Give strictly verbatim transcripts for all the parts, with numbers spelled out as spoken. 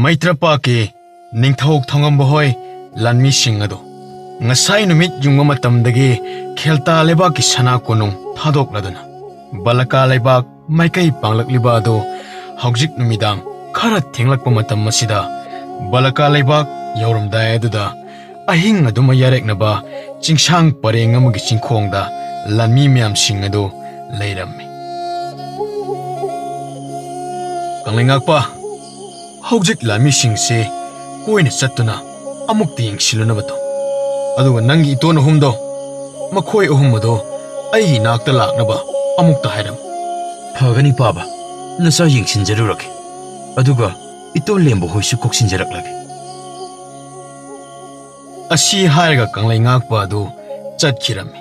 ꯃꯩꯇ꯭ꯔꯄꯥꯛꯀꯤ ꯅꯤꯡꯊꯧ ꯊꯣꯉꯝꯕ ꯍꯣꯏ ꯂꯥꯟꯃꯤꯁꯤꯡ ꯑꯗꯨ ꯉꯁꯥꯏ ꯅꯨꯃꯤꯠ ꯌꯨꯡꯕ ꯃꯇꯝꯗꯒꯤ ꯈꯦꯜꯇꯥ ꯂꯩꯕꯥꯛꯀꯤ ꯁꯅꯥ ꯀꯣꯅꯨꯡ ꯊꯥꯗꯣꯛꯂꯗꯨꯅ ꯕꯂꯀꯥ ꯂꯩꯕꯥꯛ ꯃꯥꯏꯀꯩ ꯄꯥꯡꯂꯛꯂꯤꯕ ꯑꯗꯨ ꯍꯧꯖꯤꯛ ꯅꯨꯃꯤꯗꯥꯡ ꯈꯔ ꯊꯦꯡꯂꯛꯄ ꯃꯇꯝ ꯑꯁꯤꯗ ꯕꯂꯀꯥ ꯂꯩꯕꯥꯛ ꯌꯧꯔꯝꯗꯥꯏ ꯑꯗꯨꯗ ꯑꯍꯤꯡ ꯑꯗꯨꯃ ꯌꯥꯔꯦꯛꯅꯕ ꯆꯤꯡꯁꯥꯡ ꯄꯔꯦꯡ ꯑꯃꯒꯤ ꯆꯤꯡꯈꯣꯡꯗ ꯂꯥꯟꯃꯤ ꯃꯌꯥꯝꯁꯤꯡ ꯑꯗꯨ ꯂꯩꯔꯝꯃꯤ꯫ ꯀꯪꯂꯩꯉꯥꯛꯄ, ꯍꯧꯖꯤꯛ ꯂꯥꯟꯃꯤꯁꯤꯡꯁꯤ ꯀꯣꯏꯅ ꯆꯠꯇꯨꯅ ꯑꯃꯨꯛꯇ ꯌꯦꯡꯁꯤꯜꯂꯨꯅꯕ ꯇꯧ꯫ ꯑꯗꯨꯒ ꯅꯪꯒꯤ ꯏꯇꯣꯟ ꯑꯍꯨꯝꯗꯣ, ꯃꯈꯣꯏ ꯑꯍꯨꯝ ꯑꯗꯣ ꯑꯩꯒꯤ ꯅꯥꯛꯇ ꯂꯥꯛꯅꯕ ꯑꯃꯨꯛꯇ ꯍꯥꯏꯔꯝꯃꯨ꯫ ꯐꯒꯅꯤ ꯄꯥꯕ, ꯅꯆꯥ ꯌꯦꯡꯁꯤꯟꯖꯔꯨꯔꯒꯦ꯫ ꯑꯗꯨꯒ ꯏꯇꯣꯟ ꯂꯦꯝꯕ ꯍꯣꯏꯁꯨ ꯀꯣꯛꯁꯤꯟꯖꯔꯛꯂꯒꯦ꯫ ꯑꯁꯤ ꯍꯥꯏꯔꯒ ꯀꯪꯂꯩꯉꯥꯛꯄ ꯑꯗꯨ ꯆꯠꯈꯤꯔꯝꯃꯤ꯫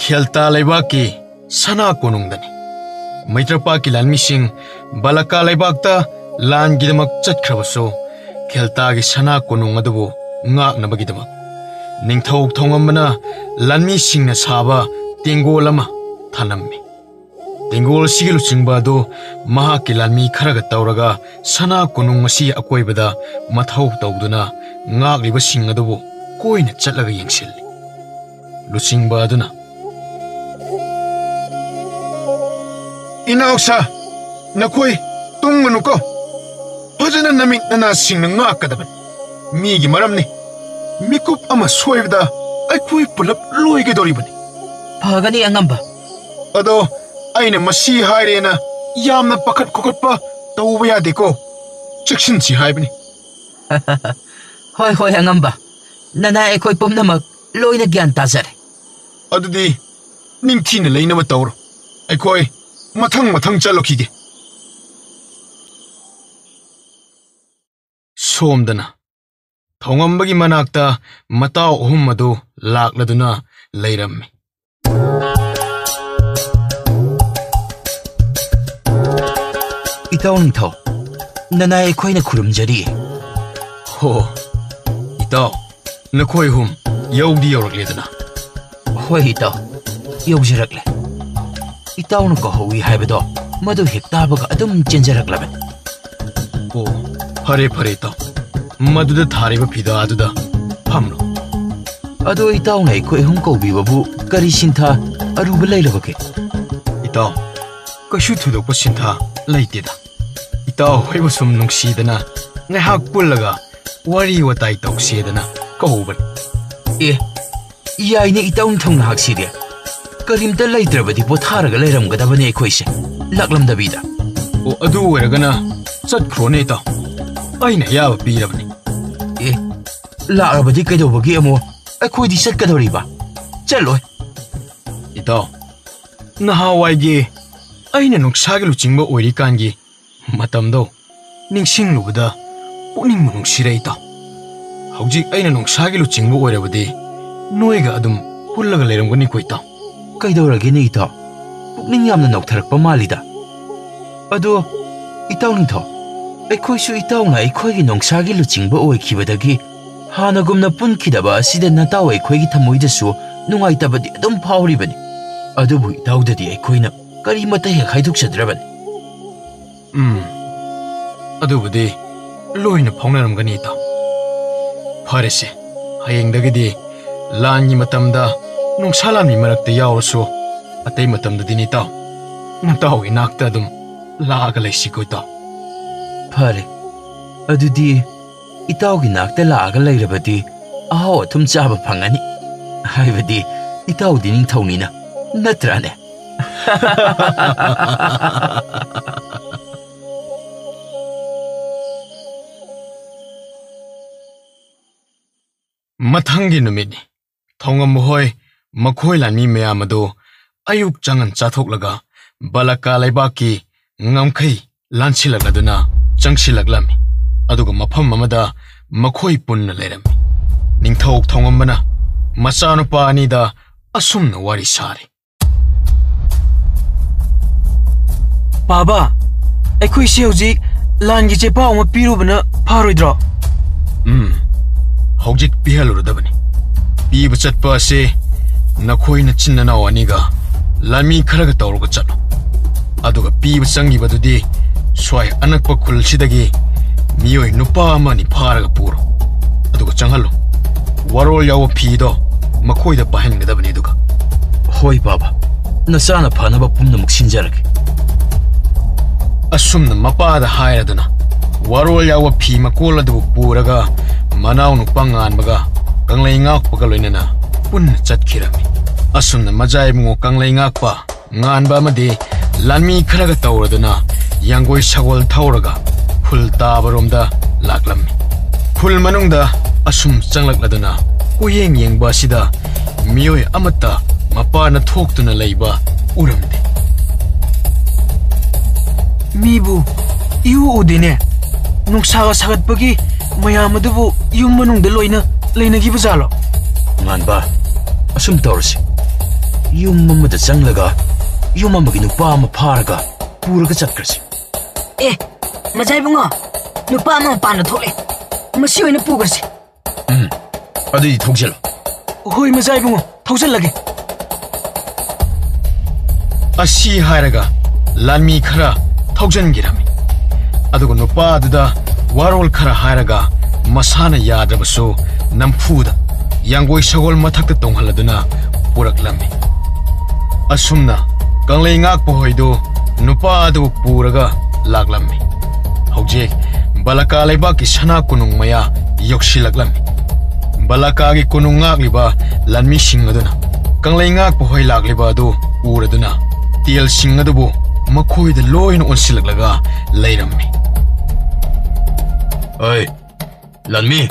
ꯈꯦꯜꯇꯥ ꯂꯩꯕꯥꯛꯀꯤ ꯁꯅꯥ ꯀꯣꯅꯨꯡꯗꯅꯤ꯫ ꯃꯩꯇ꯭ꯔꯄꯥꯛꯀꯤ ꯂꯥꯟꯃꯤꯁꯤꯡ ꯕꯂꯀꯥ ꯂꯩꯕꯥꯛꯇ ꯂꯥꯟꯒꯤꯗꯃꯛ ꯆꯠꯈ꯭ꯔꯕꯁꯨ, ꯈꯦꯜꯇꯥꯒꯤ ꯁꯅꯥ ꯀꯣꯅꯨꯡ ꯑꯗꯨꯕꯨ ꯉꯥꯛꯅꯕꯒꯤꯗꯃꯛ ꯅꯤꯡꯊꯧ ꯊꯣꯉꯝꯕꯅ ꯂꯥꯟꯃꯤꯁꯤꯡꯅ ꯁꯥꯕ ꯇꯦꯡꯒꯣꯜ ꯑꯃ ꯊꯅꯝꯃꯤ꯫ ꯇꯦꯡꯒꯣꯜ ꯑꯁꯤꯒꯤ ꯂꯨꯆꯤꯡꯕ ꯑꯗꯨ ꯃꯍꯥꯛꯀꯤ ꯂꯥꯟꯃꯤ ꯈꯔꯒ ꯇꯧꯔꯒ ꯁꯅꯥ ꯀꯣꯅꯨꯡ ꯑꯁꯤꯒꯤ ꯑꯀꯣꯏꯕꯗ ꯃꯊꯧ ꯇꯧꯗꯨꯅ ꯉꯥꯛꯂꯤꯕꯁꯤꯡ ꯑꯗꯨꯕꯨ ꯀꯣꯏꯅ ꯆꯠꯂꯒ ꯌꯦꯡꯁꯤꯜꯂꯤ꯫ ꯂꯨꯆꯤꯡꯕ ꯑꯗꯨꯅ, "ꯏꯅꯥꯎꯁꯥ, ꯅꯈꯣꯏ ꯇꯨꯝꯒꯅꯨꯀꯣ꯫ ꯐꯖꯅ ꯅꯃꯤꯠ ꯅꯅꯥꯁꯤꯡꯅ ꯉꯥꯛꯀꯗꯕꯅꯤ꯫ ꯃꯤꯒꯤ ꯃꯔꯝꯅꯤ꯫ ꯃꯤꯀꯨꯞ ꯑꯃ ꯁꯣꯏꯕꯗ ꯑꯩꯈꯣꯏ ꯄꯨꯂꯞ ꯂꯣꯏꯒꯗꯧꯔꯤꯕꯅꯤ꯫" "ꯐꯒꯅꯤ, ꯑꯉꯝꯕ꯫" "ꯑꯗꯣ ꯑꯩꯅ ꯃꯁꯤ ꯍꯥꯏꯔꯦꯅ ꯌꯥꯝꯅ ꯄꯥꯈꯠ ꯈꯣꯀꯠꯄ ꯇꯧꯕ ꯌꯥꯗꯦꯀꯣ꯫ ꯆꯦꯛꯁꯤꯟꯁꯤ ꯍꯥꯏꯕꯅꯤ꯫" "ꯍꯣꯏ, ꯍꯣꯏ, ꯑꯉꯝꯕ꯫ ꯅꯅꯥꯏ ꯑꯩꯈꯣꯏ ꯄꯨꯝꯅꯃꯛ ꯂꯣꯏꯅ ꯒ꯭ꯌꯥꯟ ꯇꯥꯖꯔꯦ꯫" "ꯑꯗꯨꯗꯤ ꯅꯤꯡꯊꯤꯅ ꯂꯩꯅꯕ ꯇꯧꯔꯣ꯫ ꯑꯩꯈꯣꯏ ꯃꯊꯪ ꯃꯊꯪ ꯆꯠꯂꯨꯈꯤꯒꯦ꯫" ꯁꯣꯝꯗꯅ ꯊꯣꯉꯝꯕꯒꯤ ꯃꯅꯥꯛꯇ ꯃꯇꯥꯎ ꯑꯍꯨꯝ ꯑꯗꯨ ꯂꯥꯛꯂꯗꯨꯅ ꯂꯩꯔꯝꯃꯤ꯫ "ꯏꯇꯥꯎ ꯅꯤꯡꯊꯧ, ꯅꯅꯥꯏ ꯑꯩꯈꯣꯏꯅ ꯈꯨꯔꯨꯝꯖꯔꯤ꯫" "ꯍꯣ, ꯏꯇꯥꯎ, ꯅꯈꯣꯏ ꯑꯍꯨꯝ ꯌꯧꯗꯤ ꯌꯧꯔꯛꯂꯦꯗꯅ?" "ꯍꯣꯏ ꯏꯇꯥꯎ, ꯌꯧꯖꯔꯛꯂꯦ꯫ ꯏꯇꯥꯎꯅ ꯀꯧꯍꯧꯏ ꯍꯥꯏꯕꯗꯣ ꯃꯗꯨ ꯍꯦꯛ ꯇꯥꯕꯒ ꯑꯗꯨꯝ ꯆꯦꯟꯖꯔꯛꯂꯕꯅꯤ꯫" ꯑꯣ, ꯐꯔꯦ, ꯐꯔꯦ, ꯏꯇꯥꯎ꯫ ꯃꯗꯨꯗ ꯊꯥꯔꯤꯕ ꯐꯤꯗꯥꯗꯨꯗ ꯐꯝꯂꯣ꯫ ꯑꯗꯣ ꯏꯇꯥꯎꯅ ꯑꯩꯈꯣꯏ ꯑꯍꯨꯝ ꯀꯧꯕꯤꯕꯕꯨ ꯀꯔꯤ ꯁꯤꯟꯊꯥ ꯑꯔꯨꯕ ꯂꯩꯔꯕꯒꯦ? ꯏꯇꯥꯎ, ꯀꯩꯁꯨ ꯊꯣꯏꯗꯣꯛꯄ ꯁꯤꯟꯊꯥ ꯂꯩꯇꯦꯗ꯫ ꯏꯇꯥꯎ ꯍꯣꯏꯕꯨ ꯁꯨꯝ ꯅꯨꯡꯁꯤꯗꯅ ꯉꯥꯏꯍꯥꯛ ꯄꯨꯜꯂꯒ ꯋꯥꯔꯤ ꯋꯥꯇꯥꯏ ꯇꯧꯁꯦꯗꯅ ꯀꯧꯕꯅꯤ꯫ ꯑꯦ, ꯌꯥꯏꯅꯦ ꯏꯇꯥꯎ ꯅꯤꯡꯊꯧ ꯅꯍꯥꯛꯁꯤꯗꯤ꯫ ꯀꯔꯤꯝꯇ ꯂꯩꯇ꯭ꯔꯕꯗꯤ ꯄꯣꯊꯥꯔꯒ ꯂꯩꯔꯝꯒꯗꯕꯅꯦ ꯑꯩꯈꯣꯏꯁꯦ, ꯂꯥꯛꯂꯝꯗꯕꯤꯗ꯫ ꯑꯣ, ꯑꯗꯨ ꯑꯣꯏꯔꯒꯅ ꯆꯠꯈ꯭ꯔꯣꯅꯦ ꯏꯇꯥꯎ꯫ ꯑꯩꯅ ꯑꯌꯥꯕ ꯄꯤꯔꯕꯅꯤ꯫ ꯑꯦ, ꯂꯥꯛꯂꯕꯗꯤ ꯀꯩꯗꯧꯕꯒꯤ ꯑꯃꯨꯛ ꯑꯩꯈꯣꯏꯗꯤ ꯆꯠꯀꯗꯧꯔꯤꯕ? ꯆꯠꯂꯣꯏ꯫ ꯏꯇꯥꯎ, ꯅꯍꯥꯟꯋꯥꯏꯒꯤ ꯑꯩꯅ ꯅꯨꯡꯁꯥꯒꯤ ꯂꯨꯆꯤꯡꯕ ꯑꯣꯏꯔꯤꯀꯥꯟꯒꯤ ꯃꯇꯝꯗꯣ ꯅꯤꯡꯁꯤꯡꯂꯨꯕꯗ ꯄꯨꯛꯅꯤꯡꯕꯨ ꯅꯨꯡꯁꯤꯔꯦ ꯏꯇꯥꯎ꯫ ꯍꯧꯖꯤꯛ ꯑꯩꯅ ꯅꯨꯡꯁꯥꯒꯤ ꯂꯨꯆꯤꯡꯕ ꯑꯣꯏꯔꯕꯗꯤ ꯅꯣꯏꯒ ꯑꯗꯨꯝ ꯄꯨꯜꯂꯒ ꯂꯩꯔꯝꯒꯅꯤꯀꯣ ꯏꯇꯥꯎ꯫ ꯀꯩꯗꯧꯔꯒꯦꯅꯦ ꯏꯇꯥꯎ? ꯄꯨꯛꯅꯤꯡ ꯌꯥꯝꯅ ꯅꯧꯊꯔꯛꯄ ꯃꯥꯜꯂꯤꯗ꯫ ꯑꯗꯣ ꯏꯇꯥꯎ ꯅꯤꯡꯊꯧ, ꯑꯩꯈꯣꯏꯁꯨ ꯏꯇꯥꯎꯅ ꯑꯩꯈꯣꯏꯒꯤ ꯅꯣꯡꯁꯥꯒꯤ ꯂꯨꯆꯤꯡꯕ ꯑꯣꯏꯈꯤꯕꯗꯒꯤ ꯍꯥꯟꯅꯒꯨꯝꯅ ꯄꯨꯟꯈꯤꯗꯕ ꯑꯁꯤꯗ ꯅꯇꯥꯎ ꯑꯩꯈꯣꯏꯒꯤ ꯊꯃꯣꯏꯗꯁꯨ ꯅꯨꯡꯉꯥꯏꯇꯕꯗꯤ ꯑꯗꯨꯝ ꯐꯥꯎꯔꯤꯕꯅꯤ꯫ ꯑꯗꯨꯕꯨ ꯏꯇꯥꯎꯗꯗꯤ ꯑꯩꯈꯣꯏꯅ ꯀꯔꯤꯃꯠꯇ ꯍꯦꯛ ꯍꯥꯏꯗꯣꯛꯆꯗ꯭ꯔꯕꯅꯤ꯫ ꯎꯝ, ꯑꯗꯨꯕꯨꯗꯤ ꯂꯣꯏꯅ ꯐꯥꯎꯅꯔꯝꯒꯅꯤ ꯏꯇꯥꯎ꯫ ꯐꯔꯦꯁꯦ, ꯍꯌꯦꯡꯗꯒꯤꯗꯤ ꯂꯥꯟꯒꯤ ꯃꯇꯝꯗ ꯅꯨꯡꯁꯥ ꯂꯥꯟꯃꯤ ꯃꯔꯛꯇ ꯌꯥꯎꯔꯁꯨ ꯑꯇꯩ ꯃꯇꯝꯗꯗꯤ ꯏꯇꯥꯎ ꯅꯇꯥꯎꯒꯤ ꯅꯥꯛꯇ ꯑꯗꯨꯝ ꯂꯥꯛꯑꯒ ꯂꯩꯁꯤꯀꯣ ꯏꯇꯥꯎ꯫ ꯐꯔꯦ, ꯑꯗꯨꯗꯤ ꯏꯇꯥꯎꯒꯤ ꯅꯥꯛꯇ ꯂꯥꯛꯑꯒ ꯂꯩꯔꯕꯗꯤ ꯑꯍꯥꯎ ꯑꯊꯨꯝ ꯆꯥꯕ ꯐꯪꯉꯅꯤ꯫ ꯍꯥꯏꯕꯗꯤ ꯏꯇꯥꯎꯗꯤ ꯅꯤꯡꯊꯧꯅꯤꯅ, ꯅꯠꯇ꯭ꯔꯥꯅꯦ? ꯃꯊꯪꯒꯤ ꯅꯨꯃꯤꯠꯅꯤ꯫ ꯊꯣꯡꯉꯝꯕ ꯍꯣꯏ ꯃꯈꯣꯏ ꯂꯥꯟꯃꯤ ꯃꯌꯥꯝ ꯑꯗꯨ ꯑꯌꯨꯛ ꯆꯪꯉꯟ ꯆꯥꯊꯣꯛꯂꯒ ꯕꯂꯀꯥ ꯂꯩꯕꯥꯛꯀꯤ ꯉꯝꯈꯩ ꯂꯥꯟꯁꯤꯜꯂꯛꯂꯗꯨꯅ ꯆꯪꯁꯤꯜꯂꯛꯂꯝꯃꯤ꯫ ꯑꯗꯨꯒ ꯃꯐꯝ ꯑꯃꯗ ꯃꯈꯣꯏ ꯄꯨꯟꯅ ꯂꯩꯔꯝꯃꯤ꯫ ꯅꯤꯡꯊꯧ ꯊꯣꯡꯉꯝꯕꯅ ꯃꯆꯥꯅꯨꯄꯥ ꯑꯅꯤꯗ ꯑꯁꯨꯝꯅ ꯋꯥꯔꯤ ꯁꯥꯔꯤ꯫ ꯄꯥꯕ, ꯑꯩꯈꯣꯏꯁꯦ ꯍꯧꯖꯤꯛ ꯂꯥꯟꯒꯤ ꯆꯦꯄꯥꯎ ꯑꯃ ꯄꯤꯔꯨꯕꯅ ꯐꯔꯣꯏꯗ꯭ꯔꯣ? ꯎꯝ, ꯍꯧꯖꯤꯛ ꯄꯤꯍꯜꯂꯨꯔꯗꯕꯅꯤ꯫ ꯄꯤꯕ ꯆꯠꯄ ꯑꯁꯤ ꯅꯈꯣꯏ ꯅꯆꯤꯟ ꯅꯅꯥꯎ ꯑꯅꯤꯒ ꯂꯥꯟꯃꯤ ꯈꯔꯒ ꯇꯧꯔꯒ ꯆꯠꯂꯨ꯫ ꯑꯗꯨꯒ ꯄꯤꯕ ꯆꯪꯈꯤꯕꯗꯨꯗꯤ ꯁ꯭ꯋꯥꯏ ꯑꯅꯛꯄ ꯈꯨꯜꯁꯤꯗꯒꯤ ꯃꯤꯑꯣꯏ ꯅꯨꯄꯥ ꯑꯃ ꯑꯅꯤ ꯐꯥꯔꯒ ꯄꯨꯔꯣ, ꯑꯗꯨꯒ ꯆꯪꯍꯜꯂꯨ꯫ ꯋꯥꯔꯣꯜ ꯌꯥꯎꯕ ꯐꯤꯗꯣ ꯃꯈꯣꯏꯗ ꯄꯥꯏꯍꯟꯒꯗꯕꯅꯤ꯫ ꯑꯗꯨꯒ "ꯍꯣꯏ ꯕꯥꯕꯥ, ꯅꯆꯥꯅ ꯐꯅꯕ ꯄꯨꯝꯅꯃꯛ ꯁꯤꯟꯖꯔꯒꯦ" ꯑꯁꯨꯝꯅ ꯃꯄꯥꯗ ꯍꯥꯏꯔꯗꯨꯅ ꯋꯥꯔꯣꯜ ꯌꯥꯎꯕ ꯐꯤ ꯃꯀꯣꯜ ꯑꯗꯨꯕꯨ ꯄꯨꯔꯒ ꯃꯅꯥꯎ ꯅꯨꯄꯥ ꯉꯥꯟꯕꯒ ꯀꯪꯂꯩ ꯉꯥꯛꯄꯒ ꯂꯣꯏꯅꯅ ꯄꯨꯟꯅ ꯆꯠꯈꯤꯔꯝꯃꯤ꯫ ꯑꯁꯨꯝꯅ ꯃꯖꯥ ꯏꯕꯨꯡꯉꯣ ꯀꯪꯂꯩ ꯉꯥꯛꯄ, ꯉꯥꯟꯕ ꯑꯃꯗꯤ ꯂꯥꯟꯃꯤ ꯈꯔꯒ ꯇꯧꯔꯗꯨꯅ ꯌꯥꯡꯒꯣꯏ ꯁꯒꯣꯜ ꯊꯧꯔꯒ ꯈꯨꯜ ꯇꯥꯕꯔꯣꯝꯗ ꯂꯥꯛꯂꯝꯃꯤ꯫ ꯈꯨꯜ ꯃꯅꯨꯡꯗ ꯑꯁꯨꯝ ꯆꯪꯂꯛꯂꯗꯨꯅ ꯀꯣꯏꯌꯦꯡ ꯌꯦꯡꯕ ꯑꯁꯤꯗ ꯃꯤꯑꯣꯏ ꯑꯃꯠꯇ ꯃꯄꯥꯟꯗ ꯊꯣꯛꯇꯨꯅ ꯂꯩꯕ ꯎꯔꯝꯗꯦ꯫ "ꯃꯤꯕꯨ ꯏꯎ ꯎꯗꯦꯅꯦ꯫ ꯅꯨꯡꯁꯥꯒ ꯁꯥꯒꯠꯄꯒꯤ ꯃꯌꯥꯝ ꯑꯗꯨꯕꯨ ꯌꯨꯝ ꯃꯅꯨꯡꯗ ꯂꯣꯏꯅ ꯂꯩꯅꯈꯤꯕ ꯖꯥꯠꯂꯣ?" "ꯉꯥꯟꯕ, ꯑꯁꯨꯝ ꯇꯧꯔꯁꯤ꯫ ꯌꯨꯝ ꯑꯃꯗ ꯆꯪꯂꯒ ꯌꯨꯝ ꯑꯃꯒꯤ ꯅꯨꯄꯥ ꯑꯃ ꯐꯥꯔꯒ ꯄꯨꯔꯒ ꯆꯠꯈ꯭ꯔꯁꯤ꯫" "ꯑꯦ, ꯃꯖꯥ ꯏꯕꯨꯡꯉꯣ, ꯅꯨꯄꯥ ꯑꯃ ꯃꯄꯥꯟꯗ ꯊꯣꯛꯂꯛꯑꯦ꯫ ꯃꯁꯤ ꯑꯣꯏꯅ ꯄꯨꯈ꯭ꯔꯁꯤ꯫" "ꯎꯝ, ꯑꯗꯨꯗꯤ ꯊꯧꯖꯤꯜꯂꯣ꯫" "ꯍꯣꯏ, ꯃꯖꯥ ꯏꯕꯨꯡꯉꯣ, ꯊꯧꯖꯤꯜꯂꯒꯦ꯫" ꯑꯁꯤ ꯍꯥꯏꯔꯒ ꯂꯥꯟꯃꯤ ꯈꯔ ꯊꯧꯖꯤꯟꯈꯤꯔꯝꯃꯤ꯫ ꯑꯗꯨꯒ ꯅꯨꯄꯥꯗꯨꯗ ꯋꯥꯔꯣꯜ ꯈꯔ ꯍꯥꯏꯔꯒ ꯃꯁꯥꯅ ꯌꯥꯗ꯭ꯔꯕꯁꯨ ꯅꯝꯐꯨꯗ ꯌꯥꯡꯒꯣꯏ ꯁꯒꯣꯜ ꯃꯊꯛꯇ ꯇꯣꯡꯍꯜꯂꯗꯨꯅ ꯄꯨꯔꯛꯂꯝꯃꯤ꯫ ꯑꯁꯨꯝꯅ ꯀꯪꯂꯩ ꯉꯥꯛꯄ ꯍꯣꯏꯗꯨ ꯅꯨꯄꯥ ꯑꯗꯨ ꯄꯨꯔꯒ ꯂꯥꯛꯂꯝꯃꯤ꯫ ꯍꯧꯖꯤꯛ ꯕꯂꯀꯥ ꯂꯩꯕꯥꯛꯀꯤ ꯁꯅꯥ ꯀꯣꯅꯨꯡ ꯃꯌꯥ ꯌꯧꯁꯤꯜꯂꯛꯂꯝꯃꯤ꯫ ꯕꯂꯀꯥꯒꯤ ꯀꯣꯅꯨꯡ ꯉꯥꯛꯂꯤꯕ ꯂꯥꯟꯃꯤꯁꯤꯡ ꯑꯗꯨꯅ ꯀꯪꯂꯩ ꯉꯥꯛꯄ ꯍꯣꯏ ꯂꯥꯛꯂꯤꯕ ꯑꯗꯨ ꯎꯔꯗꯨꯅ ꯇꯦꯜꯁꯤꯡ ꯑꯗꯨꯕꯨ ꯃꯈꯣꯏꯗ ꯂꯣꯏꯅ ꯑꯣꯟꯁꯤꯜꯂꯛꯂꯒ ꯂꯩꯔꯝꯃꯤ꯫ "ꯑꯩ, ꯂꯥꯟꯃꯤ,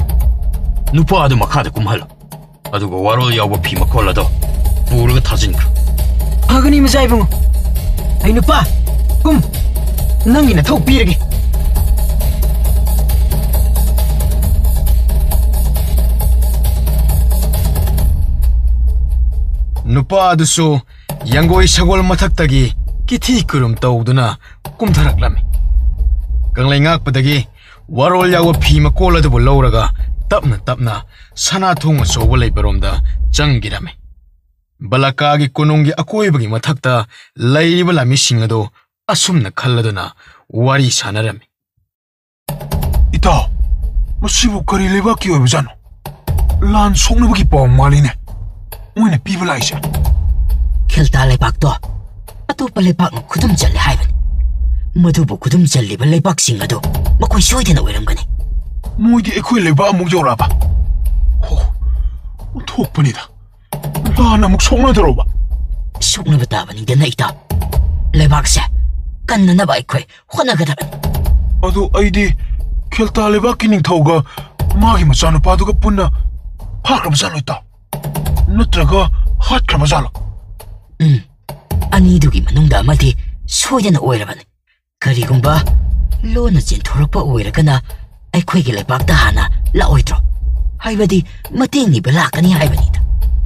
ꯅꯨꯄꯥ ꯑꯗꯨ ꯃꯈꯥꯗ ꯀꯨꯝꯍꯜꯂꯣ꯫ ꯑꯗꯨꯒ ꯋꯥꯔꯣꯜ ꯌꯥꯎꯕ ꯐꯤ ꯃꯈꯣꯜ ꯑꯗꯣ ꯄꯨꯔꯒ ꯊꯥꯖꯤꯟꯈ꯭ꯔꯣ꯫" "ꯐꯒꯅꯤ, ꯃꯆꯥ ꯏꯕꯨꯡꯉꯣ꯫ ꯑꯩ ꯅꯨꯄꯥ, ꯀꯨꯝ, ꯅꯪꯒꯤ ꯅꯊꯧ ꯄꯤꯔꯒꯦ꯫" ꯅꯨꯄꯥ ꯑꯗꯨꯁꯨ ꯌꯥꯡꯒꯣꯏ ꯁꯒꯣꯜ ꯃꯊꯛꯇꯒꯤ ꯀꯤꯊꯤ ꯀꯨꯔꯨꯝ ꯇꯧꯗꯨꯅ ꯀꯨꯝꯊꯔꯛꯂꯝꯃꯤ꯫ ꯀꯪꯂꯩ ꯉꯥꯛꯄꯗꯒꯤ ꯋꯥꯔꯣꯜ ꯌꯥꯎꯕ ꯐꯤ ꯃꯀꯣꯜ ꯑꯗꯨꯕꯨ ꯂꯧꯔꯒ ꯇꯞꯅ ꯇꯞꯅ ꯁꯅꯥ ꯊꯣꯡ ꯑꯆꯧꯕ ꯂꯩꯕꯔꯣꯝꯗ ꯆꯪꯈꯤꯔꯝꯃꯤ꯫ ꯕꯂꯀꯥꯒꯤ ꯀꯣꯅꯨꯡꯒꯤ ꯑꯀꯣꯏꯕꯒꯤ ꯃꯊꯛꯇ ꯂꯩꯔꯤꯕ ꯂꯥꯟꯃꯤꯁꯤꯡ ꯑꯗꯨ ꯑꯁꯨꯝꯅ ꯈꯜꯂꯗꯨꯅ ꯋꯥꯔꯤ ꯁꯥꯟꯅꯔꯝꯃꯤ꯫ ꯏꯇꯥꯎ, ꯃꯁꯤꯕꯨ ꯀꯔꯤ ꯂꯩꯕꯥꯛꯀꯤ ꯑꯣꯏꯕꯖꯥꯠꯅꯣ? ꯂꯥꯟ ꯁꯣꯛꯅꯕꯒꯤ ꯄꯥꯎ ꯃꯥꯜꯂꯤꯅꯦ ꯃꯣꯏꯅ ꯄꯤꯕ ꯂꯥꯛꯏꯁꯦ꯫ ꯈꯦꯜꯇꯥ ꯂꯩꯕꯥꯛꯇꯣ ꯑꯇꯣꯞꯄ ꯂꯩꯕꯥꯛꯅ ꯈꯨꯗꯨꯝ ꯆꯜꯂꯦ ꯍꯥꯏꯕꯅꯤ꯫ ꯃꯗꯨꯕꯨ ꯈꯨꯗꯨꯝ ꯆꯜꯂꯤꯕ ꯂꯩꯕꯥꯛꯁꯤꯡ ꯑꯗꯨ ꯃꯈꯣꯏ ꯁꯣꯏꯗꯅ ꯑꯣꯏꯔꯝꯒꯅꯤ꯫ ꯃꯣꯏꯗꯤ ꯑꯩꯈꯣꯏ ꯂꯩꯕꯥꯛ ꯑꯃꯨꯛ ꯌꯧꯔꯛꯑꯕ? ꯍꯣ, ꯑꯣꯟꯊꯣꯛꯄꯅꯤꯗ꯫ ꯂꯥꯟ ꯑꯃꯨꯛ ꯁꯣꯛꯅꯗꯧꯔꯕ? ꯁꯣꯛꯅꯕ ꯇꯥꯕꯅꯤꯗꯅ, ꯏꯇꯥꯎ꯫ ꯂꯩꯕꯥꯛꯁꯦ ꯀꯟꯅꯅꯕ ꯑꯩꯈꯣꯏ ꯍꯣꯠꯅꯒꯗꯕꯅꯤ꯫ ꯑꯗꯨ ꯑꯩꯗꯤ ꯈꯦꯜꯇꯥ ꯂꯩꯕꯥꯛꯀꯤ ꯅꯤꯡꯊꯧꯒ ꯃꯥꯒꯤ ꯃꯆꯥꯅꯨꯄꯥꯗꯨꯒ ꯄꯨꯟꯅ ꯐꯥꯈ꯭ꯔꯕ ꯖꯥꯠꯂꯣ, ꯏꯇꯥꯎ? ꯅꯠꯇ꯭ꯔꯒ ꯍꯥꯠꯈ꯭ꯔꯕ ꯖꯥꯠꯂꯣ? ꯎꯝ, ꯑꯅꯤꯗꯨꯒꯤ ꯃꯅꯨꯡꯗ ꯑꯃꯗꯤ ꯁꯣꯏꯗꯅ ꯑꯣꯏꯔꯕꯅꯤ꯫ ꯀꯔꯤꯒꯨꯝꯕ ꯂꯣꯟꯅ ꯆꯦꯟꯊꯣꯔꯛꯄ ꯑꯣꯏꯔꯒꯅ ꯑꯩꯈꯣꯏꯒꯤ ꯂꯩꯕꯥꯛꯇ ꯍꯥꯟꯅ ꯂꯥꯛꯑꯣꯏꯗ꯭ꯔꯣ? ꯍꯥꯏꯕꯗꯤ ꯃꯇꯦꯡ ꯅꯤꯕ ꯂꯥꯛꯀꯅꯤ ꯍꯥꯏꯕꯅꯤꯗ꯫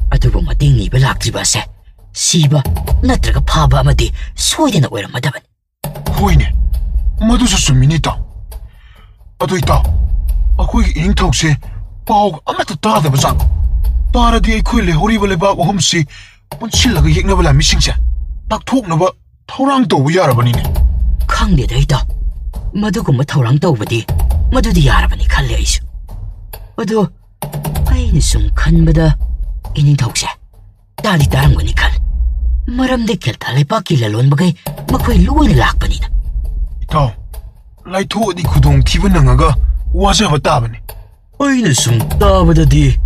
ꯑꯗꯨꯕꯨ ꯃꯇꯦꯡ ꯅꯤꯕ ꯂꯥꯛꯇ꯭ꯔꯤꯕ ꯑꯁꯦ ꯁꯤꯕ ꯅꯠꯇ꯭ꯔꯒ ꯐꯥꯕ ꯑꯃꯗꯤ ꯁꯣꯏꯗꯅ ꯑꯣꯏꯔꯝꯃꯗꯕꯅꯤ꯫ ꯍꯣꯏꯅꯦ, ꯃꯗꯨꯁꯨ ꯆꯨꯝꯃꯤꯅꯦ, ꯏꯇꯥꯎ꯫ ꯑꯗꯨ, ꯏꯇꯥꯎ, ꯑꯩꯈꯣꯏꯒꯤ ꯏꯅꯤꯡꯊꯧꯁꯦ ꯄꯥꯎꯒ ꯑꯃꯠꯇ ꯇꯥꯗꯕ ꯖꯥꯠꯂꯣ? ꯇꯥꯔꯗꯤ ꯑꯩꯈꯣꯏ ꯂꯩꯍꯧꯔꯤꯕ ꯂꯩꯕꯥꯛ ꯑꯍꯨꯝꯁꯤ ꯄꯨꯟꯁꯤꯜꯂꯒ ꯌꯦꯛꯅꯕ ꯂꯥꯟꯃꯤꯁꯤꯡꯁꯦ ꯇꯥꯛꯊꯣꯛꯅꯕ ꯊꯧꯔꯥꯡ ꯇꯧꯕ ꯌꯥꯔꯕꯅꯤꯅꯦ꯫ ꯈꯪꯗꯦꯗ, ꯏꯇꯥꯎ꯫ ꯃꯗꯨꯒꯨꯝꯕ ꯊꯧꯔꯥꯡ ꯇꯧꯕꯗꯤ ꯃꯗꯨꯗꯤ ꯌꯥꯔꯕꯅꯤ ꯈꯜꯂꯦ ꯑꯩꯁꯨ꯫ ꯑꯗꯣ ꯑꯩꯅ ꯁꯨꯝ ꯈꯟꯕꯗ ꯏꯅꯤꯡꯊꯧꯁꯦ ꯇꯥꯗꯤ ꯇꯥꯔꯝꯒꯅꯤ ꯈꯜꯂꯤ꯫ ꯃꯔꯝꯗꯤ ꯈꯦꯜꯇꯥ ꯂꯩꯄꯥꯛꯀꯤ ꯂꯂꯣꯟꯕꯈꯩ ꯃꯈꯣꯏ ꯂꯣꯏꯅ ꯂꯥꯛꯄꯅꯤꯅ꯫ ꯏꯇꯥꯎ, ꯂꯥꯏꯊꯣꯛꯑꯗꯤ ꯈꯨꯗꯣꯡꯊꯤꯕ ꯅꯪꯉꯒ ꯋꯥꯖꯕ ꯇꯥꯕꯅꯤ꯫ ꯑꯩꯅ ꯁꯨꯝ ꯇꯥꯕꯗꯗꯤ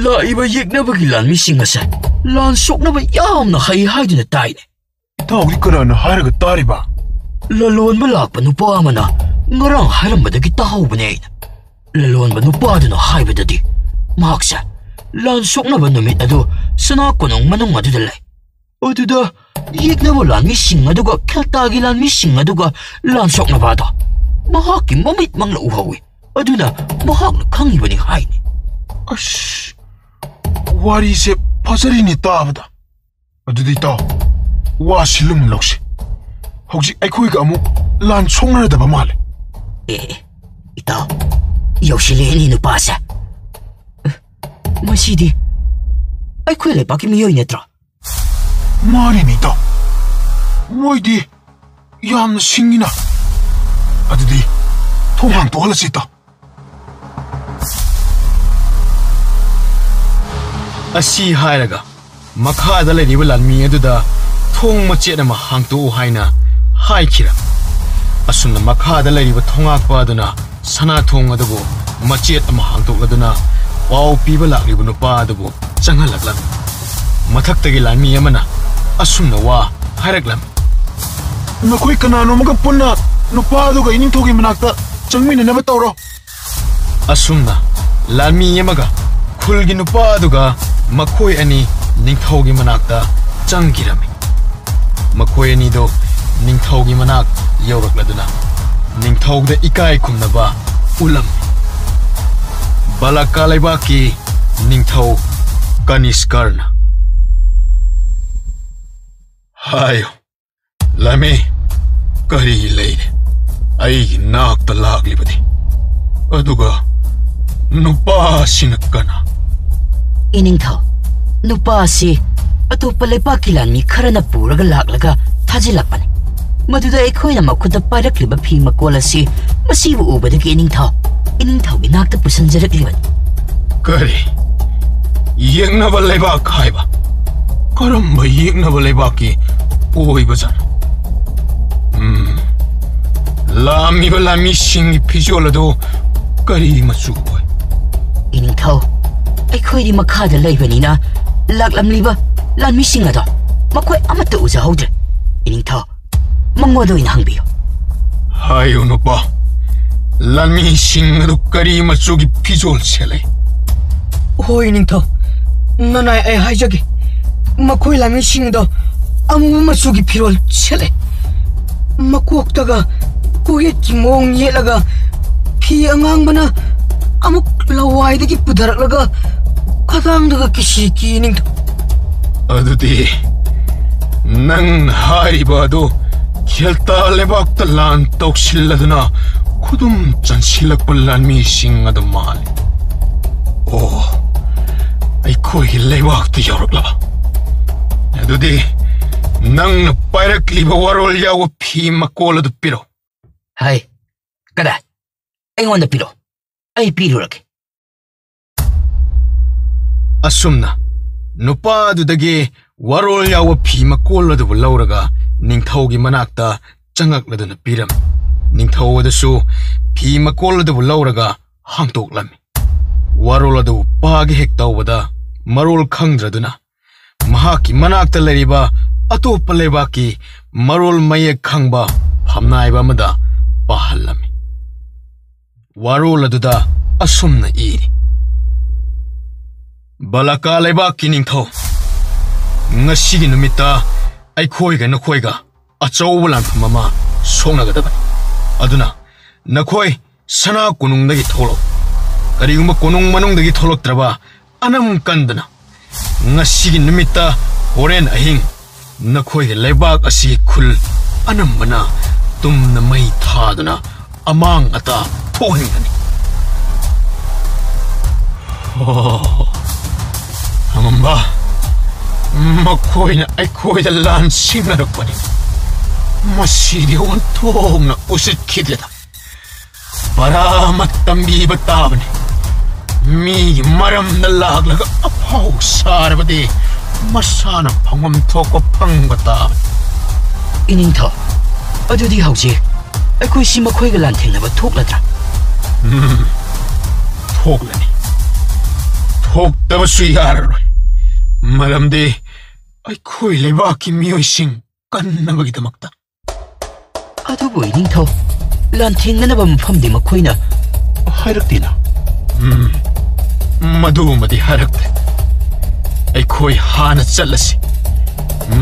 ꯂꯥꯛꯏꯕ ꯌꯦꯛꯅꯕꯒꯤ ꯂꯥꯟꯃꯤꯁꯤꯡ ꯑꯁꯦ ꯂꯥꯟ ꯁꯣꯛꯅꯕ ꯌꯥꯝꯅ ꯍꯩ ꯍꯥꯏꯗꯨꯅ ꯇꯥꯏꯅꯦ꯫ ꯏꯇꯥꯎꯗꯤ ꯀꯅꯥꯅ ꯍꯥꯏꯔꯒ ꯇꯥꯔꯤꯕ? ꯂꯂꯣꯟꯕ ꯂꯥꯛꯄ ꯅꯨꯄꯥ ꯑꯃꯅ ꯉꯔꯥꯡ ꯍꯥꯏꯔꯝꯕꯗꯒꯤ ꯇꯥꯍꯧꯕꯅꯦ ꯑꯩꯅ꯫ ꯂꯂꯣꯟꯕ ꯅꯨꯄꯥꯗꯨꯅ ꯍꯥꯏꯕꯗꯗꯤ ꯃꯍꯥꯛꯁꯦ ꯂꯥꯟ ꯁꯣꯛꯅꯕ ꯅꯨꯃꯤꯠ ꯑꯗꯨ ꯁꯅꯥ ꯀꯣꯅꯨꯡ ꯃꯅꯨꯡ ꯑꯗꯨꯗ ꯂꯩ꯫ ꯑꯗꯨꯗ ꯌꯦꯛꯅꯕ ꯂꯥꯟꯃꯤꯁꯤꯡ ꯑꯗꯨꯒ ꯈꯦꯜꯇꯥꯒꯤ ꯂꯥꯟꯃꯤꯁꯤꯡ ꯑꯗꯨꯒ ꯂꯥꯟ ꯁꯣꯛꯅꯕ ꯑꯗꯣ ꯃꯍꯥꯛꯀꯤ ꯃꯃꯤꯠꯃꯛꯅ ꯎꯍꯧꯏ꯫ ꯑꯗꯨꯅ ꯃꯍꯥꯛꯅ ꯈꯪꯉꯤꯕꯅꯤ ꯍꯥꯏꯅꯤ꯫ ꯑꯁ, ꯋꯥꯔꯤꯁꯦ ꯐꯖꯔꯤꯅꯦ ꯇꯥꯕꯗ꯫ ꯑꯗꯨꯗꯤ ꯏꯇꯥꯎ, ꯋꯥꯁꯤ ꯂꯨꯝꯅ ꯂꯧꯁꯤ꯫ ꯍꯧꯖꯤꯛ ꯑꯩꯈꯣꯏꯒ ꯑꯃꯨꯛ ꯂꯥꯟ ꯁꯣꯛꯅꯔꯗꯕ ꯃꯥꯜꯂꯦ꯫ ꯑꯦ, ꯑꯦ, ꯏꯇꯥꯎ, ꯌꯧꯁꯤꯜꯂꯛꯑꯦꯅꯦ ꯅꯨꯄꯥꯁꯦ꯫ ꯑꯦ, ꯃꯁꯤꯗꯤ ꯑꯩꯈꯣꯏ ꯂꯩꯄꯥꯛꯀꯤ ꯃꯤꯑꯣꯏ ꯅꯠꯇ꯭ꯔꯣ? ꯃꯥꯅꯤꯅꯦ ꯏꯇꯥꯎ, ꯃꯣꯏꯗꯤ ꯌꯥꯝꯅ ꯁꯤꯡꯉꯤꯅ꯫ ꯑꯗꯨꯗꯤ ꯊꯣꯡ ꯍꯥꯡꯇꯣꯛꯍꯜꯂꯁꯤ, ꯏꯇꯥꯎ꯫ ꯑꯁꯤ ꯍꯥꯏꯔꯒ ꯃꯈꯥꯗ ꯂꯩꯔꯤꯕ ꯂꯥꯟꯃꯤ ꯑꯗꯨꯗ ꯊꯣꯡ ꯃꯆꯦꯠ ꯑꯃ ꯍꯥꯡꯇꯣꯛꯎ ꯍꯥꯏꯅ ꯍꯥꯏꯈꯤꯔꯝꯃꯤ꯫ ꯑꯁꯨꯝꯅ ꯃꯈꯥꯗ ꯂꯩꯔꯤꯕ ꯊꯣꯡꯉꯥꯛꯄ ꯑꯗꯨꯅ ꯁꯅꯥ ꯊꯣꯡ ꯑꯗꯨꯕꯨ ꯃꯆꯦꯠ ꯑꯃ ꯍꯥꯡꯇꯣꯛꯂꯗꯨꯅ ꯄꯥꯎ ꯄꯤꯕ ꯂꯥꯛꯂꯤꯕ ꯅꯨꯄꯥ ꯑꯗꯨꯕꯨ ꯆꯪꯍꯜꯂꯛꯂꯝꯃꯤ꯫ ꯃꯊꯛꯇꯒꯤ ꯂꯥꯟꯃꯤ ꯑꯃꯅ ꯑꯁꯨꯝꯅ ꯋꯥ ꯍꯥꯏꯔꯛꯂꯝꯃꯤ꯫ ꯅꯈꯣꯏ ꯀꯅꯥꯅꯣꯝꯒ ꯄꯨꯟꯅ ꯅꯨꯄꯥ ꯑꯗꯨꯒ ꯏꯅꯤꯡꯊꯧꯒꯤ ꯃꯅꯥꯛꯇ ꯆꯪꯃꯤꯟꯅꯅꯕ ꯇꯧꯔꯣ꯫ ꯑꯁꯨꯝꯅ ꯂꯥꯟꯃꯤ ꯑꯃꯒ ꯈꯨꯜꯒꯤ ꯅꯨꯄꯥ ꯑꯗꯨꯒ ꯃꯈꯣꯏ ꯑꯅꯤ ꯅꯤꯡꯊꯧꯒꯤ ꯃꯅꯥꯛꯇ ꯆꯪꯈꯤꯔꯝꯃꯤ꯫ ꯃꯈꯣꯏ ꯑꯅꯤꯗꯣ ꯅꯤꯡꯊꯧꯒꯤ ꯃꯅꯥꯛ ꯌꯧꯔꯛꯂꯗꯨꯅ ꯅꯤꯡꯊꯧꯗ ꯏꯀꯥꯏ ꯈꯨꯝꯅꯕ ꯎꯠꯂꯝꯃꯤ꯫ ꯕꯥꯂꯥꯀꯥ ꯂꯩꯕꯥꯛꯀꯤ ꯅꯤꯡꯊꯧ ꯀꯅꯤꯁꯀꯔꯅ꯫ ꯍꯥꯏꯌꯨ, ꯂꯥꯟꯃꯤ, ꯀꯔꯤ ꯂꯩꯔꯦ? ꯑꯩꯒꯤ ꯅꯥꯛꯇ ꯂꯥꯛꯂꯤꯕꯅꯤ꯫ ꯑꯗꯨꯒ ꯅꯨꯄꯥꯁꯤꯅ ꯀꯅꯥ? ꯏꯅꯤꯡꯊꯧ, ꯅꯨꯄꯥ ꯑꯁꯤ ꯑꯇꯣꯞꯄ ꯂꯩꯕꯥꯛꯀꯤ ꯂꯥꯟꯃꯤ ꯈꯔꯅ ꯄꯨꯔꯒ ꯂꯥꯛꯂꯒ ꯊꯥꯖꯤꯜꯂꯛꯄꯅꯤ꯫ ꯃꯗꯨꯗ ꯑꯩꯈꯣꯏꯅ ꯃꯈꯨꯠꯇ ꯄꯥꯏꯔꯛꯂꯤꯕ ꯐꯤ ꯃꯀꯣꯜ ꯑꯁꯤ ꯃꯁꯤꯕꯨ ꯎꯕꯗꯒꯤ ꯏꯅꯤꯡꯊꯧ, ꯏꯅꯤꯡꯊꯧꯒꯤ ꯅꯥꯛꯇ ꯄꯨꯁꯤꯟꯖꯔꯛꯂꯤꯕꯅꯤ꯫ ꯀꯔꯤ? ꯌꯦꯛꯅꯕ ꯂꯩꯕꯥꯛ ꯍꯥꯏꯕ? ꯀꯔꯝꯕ ꯌꯦꯛꯅꯕ ꯂꯩꯕꯥꯛꯀꯤ ꯑꯣꯏꯕꯖꯥꯠꯅꯣ? ꯎꯝ, ꯂꯥꯛꯂꯝꯃꯤꯕ ꯂꯥꯟꯃꯤꯁꯤꯡꯒꯤ ꯐꯤꯖꯣꯜ ꯑꯗꯨ ꯀꯔꯤ ꯃꯆꯨ ꯑꯣꯏ? ꯏꯅꯤꯡꯊꯧ, ꯑꯩꯈꯣꯏꯗꯤ ꯃꯈꯥꯗ ꯂꯩꯕꯅꯤꯅ ꯂꯥꯛꯂꯝꯂꯤꯕ ꯂꯥꯟꯃꯤꯁꯤꯡ ꯑꯗꯣ ꯃꯈꯣꯏ ꯑꯃꯠꯇ ꯎꯖꯍꯧꯗ꯭ꯔꯦ꯫ ꯏꯅꯤꯡꯊꯧ, ꯃꯉꯣꯟꯗ ꯑꯣꯏꯅ ꯍꯪꯕꯤꯌꯨ꯫ ꯍꯥꯏꯌꯨ ꯅꯨꯄꯥ, ꯂꯥꯟꯃꯤꯁꯤꯡ ꯑꯗꯨ ꯀꯔꯤ ꯃꯆꯨꯒꯤ ꯐꯤꯖꯣꯜ ꯁꯦꯠꯂꯤ? ꯍꯣꯏ ꯅꯤꯡꯊꯧ, ꯅꯅꯥꯏ ꯑꯩ ꯍꯥꯏꯖꯒꯦ, ꯃꯈꯣꯏ ꯂꯥꯟꯃꯤꯁꯤꯡ ꯑꯗꯣ ꯑꯃꯨꯕ ꯃꯆꯨꯒꯤ ꯐꯤꯔꯣꯜ ꯁꯦꯠꯂꯤ꯫ ꯃꯀꯣꯛꯇꯒ ꯀꯣꯛꯌꯦꯠꯀꯤ ꯃꯑꯣꯡ ꯌꯦꯠꯂꯒ ꯐꯤ ꯑꯉꯥꯡꯕꯅ ꯑꯃꯨꯛ ꯂꯋꯥꯏꯗꯒꯤ ꯄꯨꯊꯔꯛꯂꯒ ꯈꯗꯥꯡꯗꯒ ꯀꯤꯁꯤ ꯀꯤ ꯅꯤꯡꯊꯧ꯫ ꯑꯗꯨꯗꯤ ꯅꯪꯅ ꯍꯥꯏꯔꯤꯕ ꯑꯗꯨ ꯈꯦꯜꯇꯥ ꯂꯩꯕꯥꯛꯇ ꯂꯥꯟ ꯇꯧꯁꯤꯜꯂꯗꯨꯅ ꯈꯨꯗꯨꯝ ꯆꯟꯁꯤꯜꯂꯛꯄ ꯂꯥꯟꯃꯤꯁꯤꯡ ꯑꯗꯨ ꯃꯥꯜꯂꯤ꯫ ꯑꯣ, ꯑꯩꯈꯣꯏꯒꯤ ꯂꯩꯕꯥꯛꯇ ꯌꯧꯔꯛꯂꯕ? ꯑꯗꯨꯗꯤ ꯅꯪꯅ ꯄꯥꯏꯔꯛꯂꯤꯕ ꯋꯥꯔꯣꯜ ꯌꯥꯎꯕ ꯐꯤ ꯃꯀꯣꯜ ꯑꯗꯨ ꯄꯤꯔꯛꯎ꯫ ꯍꯥꯏ, ꯀꯗꯥꯏ? ꯑꯩꯉꯣꯟꯗ ꯄꯤꯔꯛꯑꯣ꯫ ꯑꯩ ꯄꯤꯔꯨꯔꯒꯦ꯫ ꯑꯁꯨꯝꯅ ꯅꯨꯄꯥ ꯑꯗꯨꯗꯒꯤ ꯋꯥꯔꯣꯜ ꯌꯥꯎꯕ ꯐꯤ ꯃꯀꯣꯜ ꯑꯗꯨꯕꯨ ꯂꯧꯔꯒ ꯅꯤꯡꯊꯧꯒꯤ ꯃꯅꯥꯛꯇ ꯆꯪꯉꯛꯂꯗꯨꯅ ꯄꯤꯔꯝꯃꯤ꯫ ꯅꯤꯡꯊꯧ ꯑꯗꯨꯁꯨ ꯐꯤ ꯃꯀꯣꯜ ꯑꯗꯨꯕꯨ ꯂꯧꯔꯒ ꯍꯥꯡꯗꯣꯛꯂꯝꯃꯤ꯫ ꯋꯥꯔꯣꯜ ꯑꯗꯨ ꯄꯥꯒꯦ ꯍꯦꯛ ꯇꯧꯕꯗ ꯃꯔꯣꯜ ꯈꯪꯗ꯭ꯔꯗꯨꯅ ꯃꯍꯥꯛꯀꯤ ꯃꯅꯥꯛꯇ ꯂꯩꯔꯤꯕ ꯑꯇꯣꯞꯄ ꯂꯩꯕꯥꯛꯀꯤ ꯃꯔꯣꯜ ꯃꯌꯦꯛ ꯈꯪꯕ ꯐꯝꯅꯥꯏꯕ ꯑꯃꯗ ꯄꯥꯍꯜꯂꯝꯃꯤ꯫ ꯋꯥꯔꯣꯜ ꯑꯗꯨꯗ ꯑꯁꯨꯝꯅ ꯏꯔꯤ: "ꯕꯂꯀꯥ ꯂꯩꯕꯥꯛꯀꯤ ꯅꯤꯡꯊꯧ, ꯉꯁꯤꯒꯤ ꯅꯨꯃꯤꯠꯇ ꯑꯩꯈꯣꯏꯒ ꯅꯈꯣꯏꯒ ꯑꯆꯧꯕ ꯂꯥꯟꯐꯝ ꯑꯃ ꯁꯣꯛꯅꯒꯗꯕꯅꯤ꯫ ꯑꯗꯨꯅ ꯅꯈꯣꯏ ꯁꯅꯥ ꯀꯣꯅꯨꯡꯗꯒꯤ ꯊꯣꯛꯂꯛꯎ꯫ ꯀꯔꯤꯒꯨꯝꯕ ꯀꯣꯅꯨꯡ ꯃꯅꯨꯡꯗꯒꯤ ꯊꯣꯛꯂꯛꯇ꯭ꯔꯕ ꯑꯅꯝ ꯀꯟꯗꯅ ꯉꯁꯤꯒꯤ ꯅꯨꯃꯤꯠꯇ ꯍꯣꯔꯦꯟ ꯑꯍꯤꯡ ꯅꯈꯣꯏꯒꯤ ꯂꯩꯕꯥꯛ ꯑꯁꯤꯒꯤ ꯈꯨꯜ ꯑꯅꯝꯕꯅ ꯇꯨꯝꯅ ꯃꯩ ꯊꯥꯗꯨꯅ ꯑꯃꯥꯡ ꯑꯇꯥ ꯊꯣꯛꯍꯟꯒꯅꯤ꯫" ꯑꯣ, ꯑꯉꯝꯕ, ꯃꯈꯣꯏꯅ ꯑꯩꯈꯣꯏꯗ ꯂꯥꯟ ꯁꯤꯡꯅꯔꯛꯄꯅꯤ꯫ ꯃꯁꯤꯗꯤ ꯑꯣꯟꯊꯣꯛꯅ ꯎꯁꯤꯠꯈꯤꯗ꯭ꯔꯦꯗ꯫ ꯄꯔꯥ ꯑꯃ ꯇꯝꯕꯤꯕ ꯇꯥꯕꯅꯤ꯫ ꯃꯤꯒꯤ ꯃꯔꯝꯗ ꯂꯥꯛꯂꯒ ꯑꯐꯥꯎ ꯁꯥꯔꯕꯗꯤ ꯃꯁꯥꯅ ꯐꯪꯐꯝ ꯊꯣꯛꯄ ꯐꯪꯕ ꯇꯥꯕꯅꯤ꯫ ꯏꯅꯤꯡꯊꯧ, ꯑꯗꯨꯗꯤ ꯍꯧꯖꯤꯛ ꯑꯩꯈꯣꯏꯁꯤ ꯃꯈꯣꯏꯒ ꯂꯥꯟꯊꯦꯡꯅꯕ ꯊꯣꯛꯂꯗ꯭ꯔꯥ? ꯎꯝ, ꯊꯣꯛꯂꯅꯤ꯫ ꯊꯣꯛꯇꯕꯁꯨ ꯌꯥꯔꯔꯣꯏ꯫ ꯃꯔꯝꯗꯤ ꯑꯩꯈꯣꯏ ꯂꯩꯕꯥꯛꯀꯤ ꯃꯤꯑꯣꯏꯁꯤꯡ ꯀꯟꯅꯕꯒꯤꯗꯃꯛꯇ꯫ ꯑꯗꯨꯕꯨ ꯏꯅꯤꯡꯊꯧ, ꯂꯥꯟꯊꯦꯡꯅꯅꯕ ꯃꯐꯝꯗꯤ ꯃꯈꯣꯏꯅ ꯍꯥꯏꯔꯛꯇꯦꯅ꯫ ꯎꯝ, ꯃꯗꯨꯃꯗꯤ ꯍꯥꯏꯔꯛꯇꯦ꯫ ꯑꯩꯈꯣꯏ ꯍꯥꯟꯅ ꯆꯠꯂꯁꯤ꯫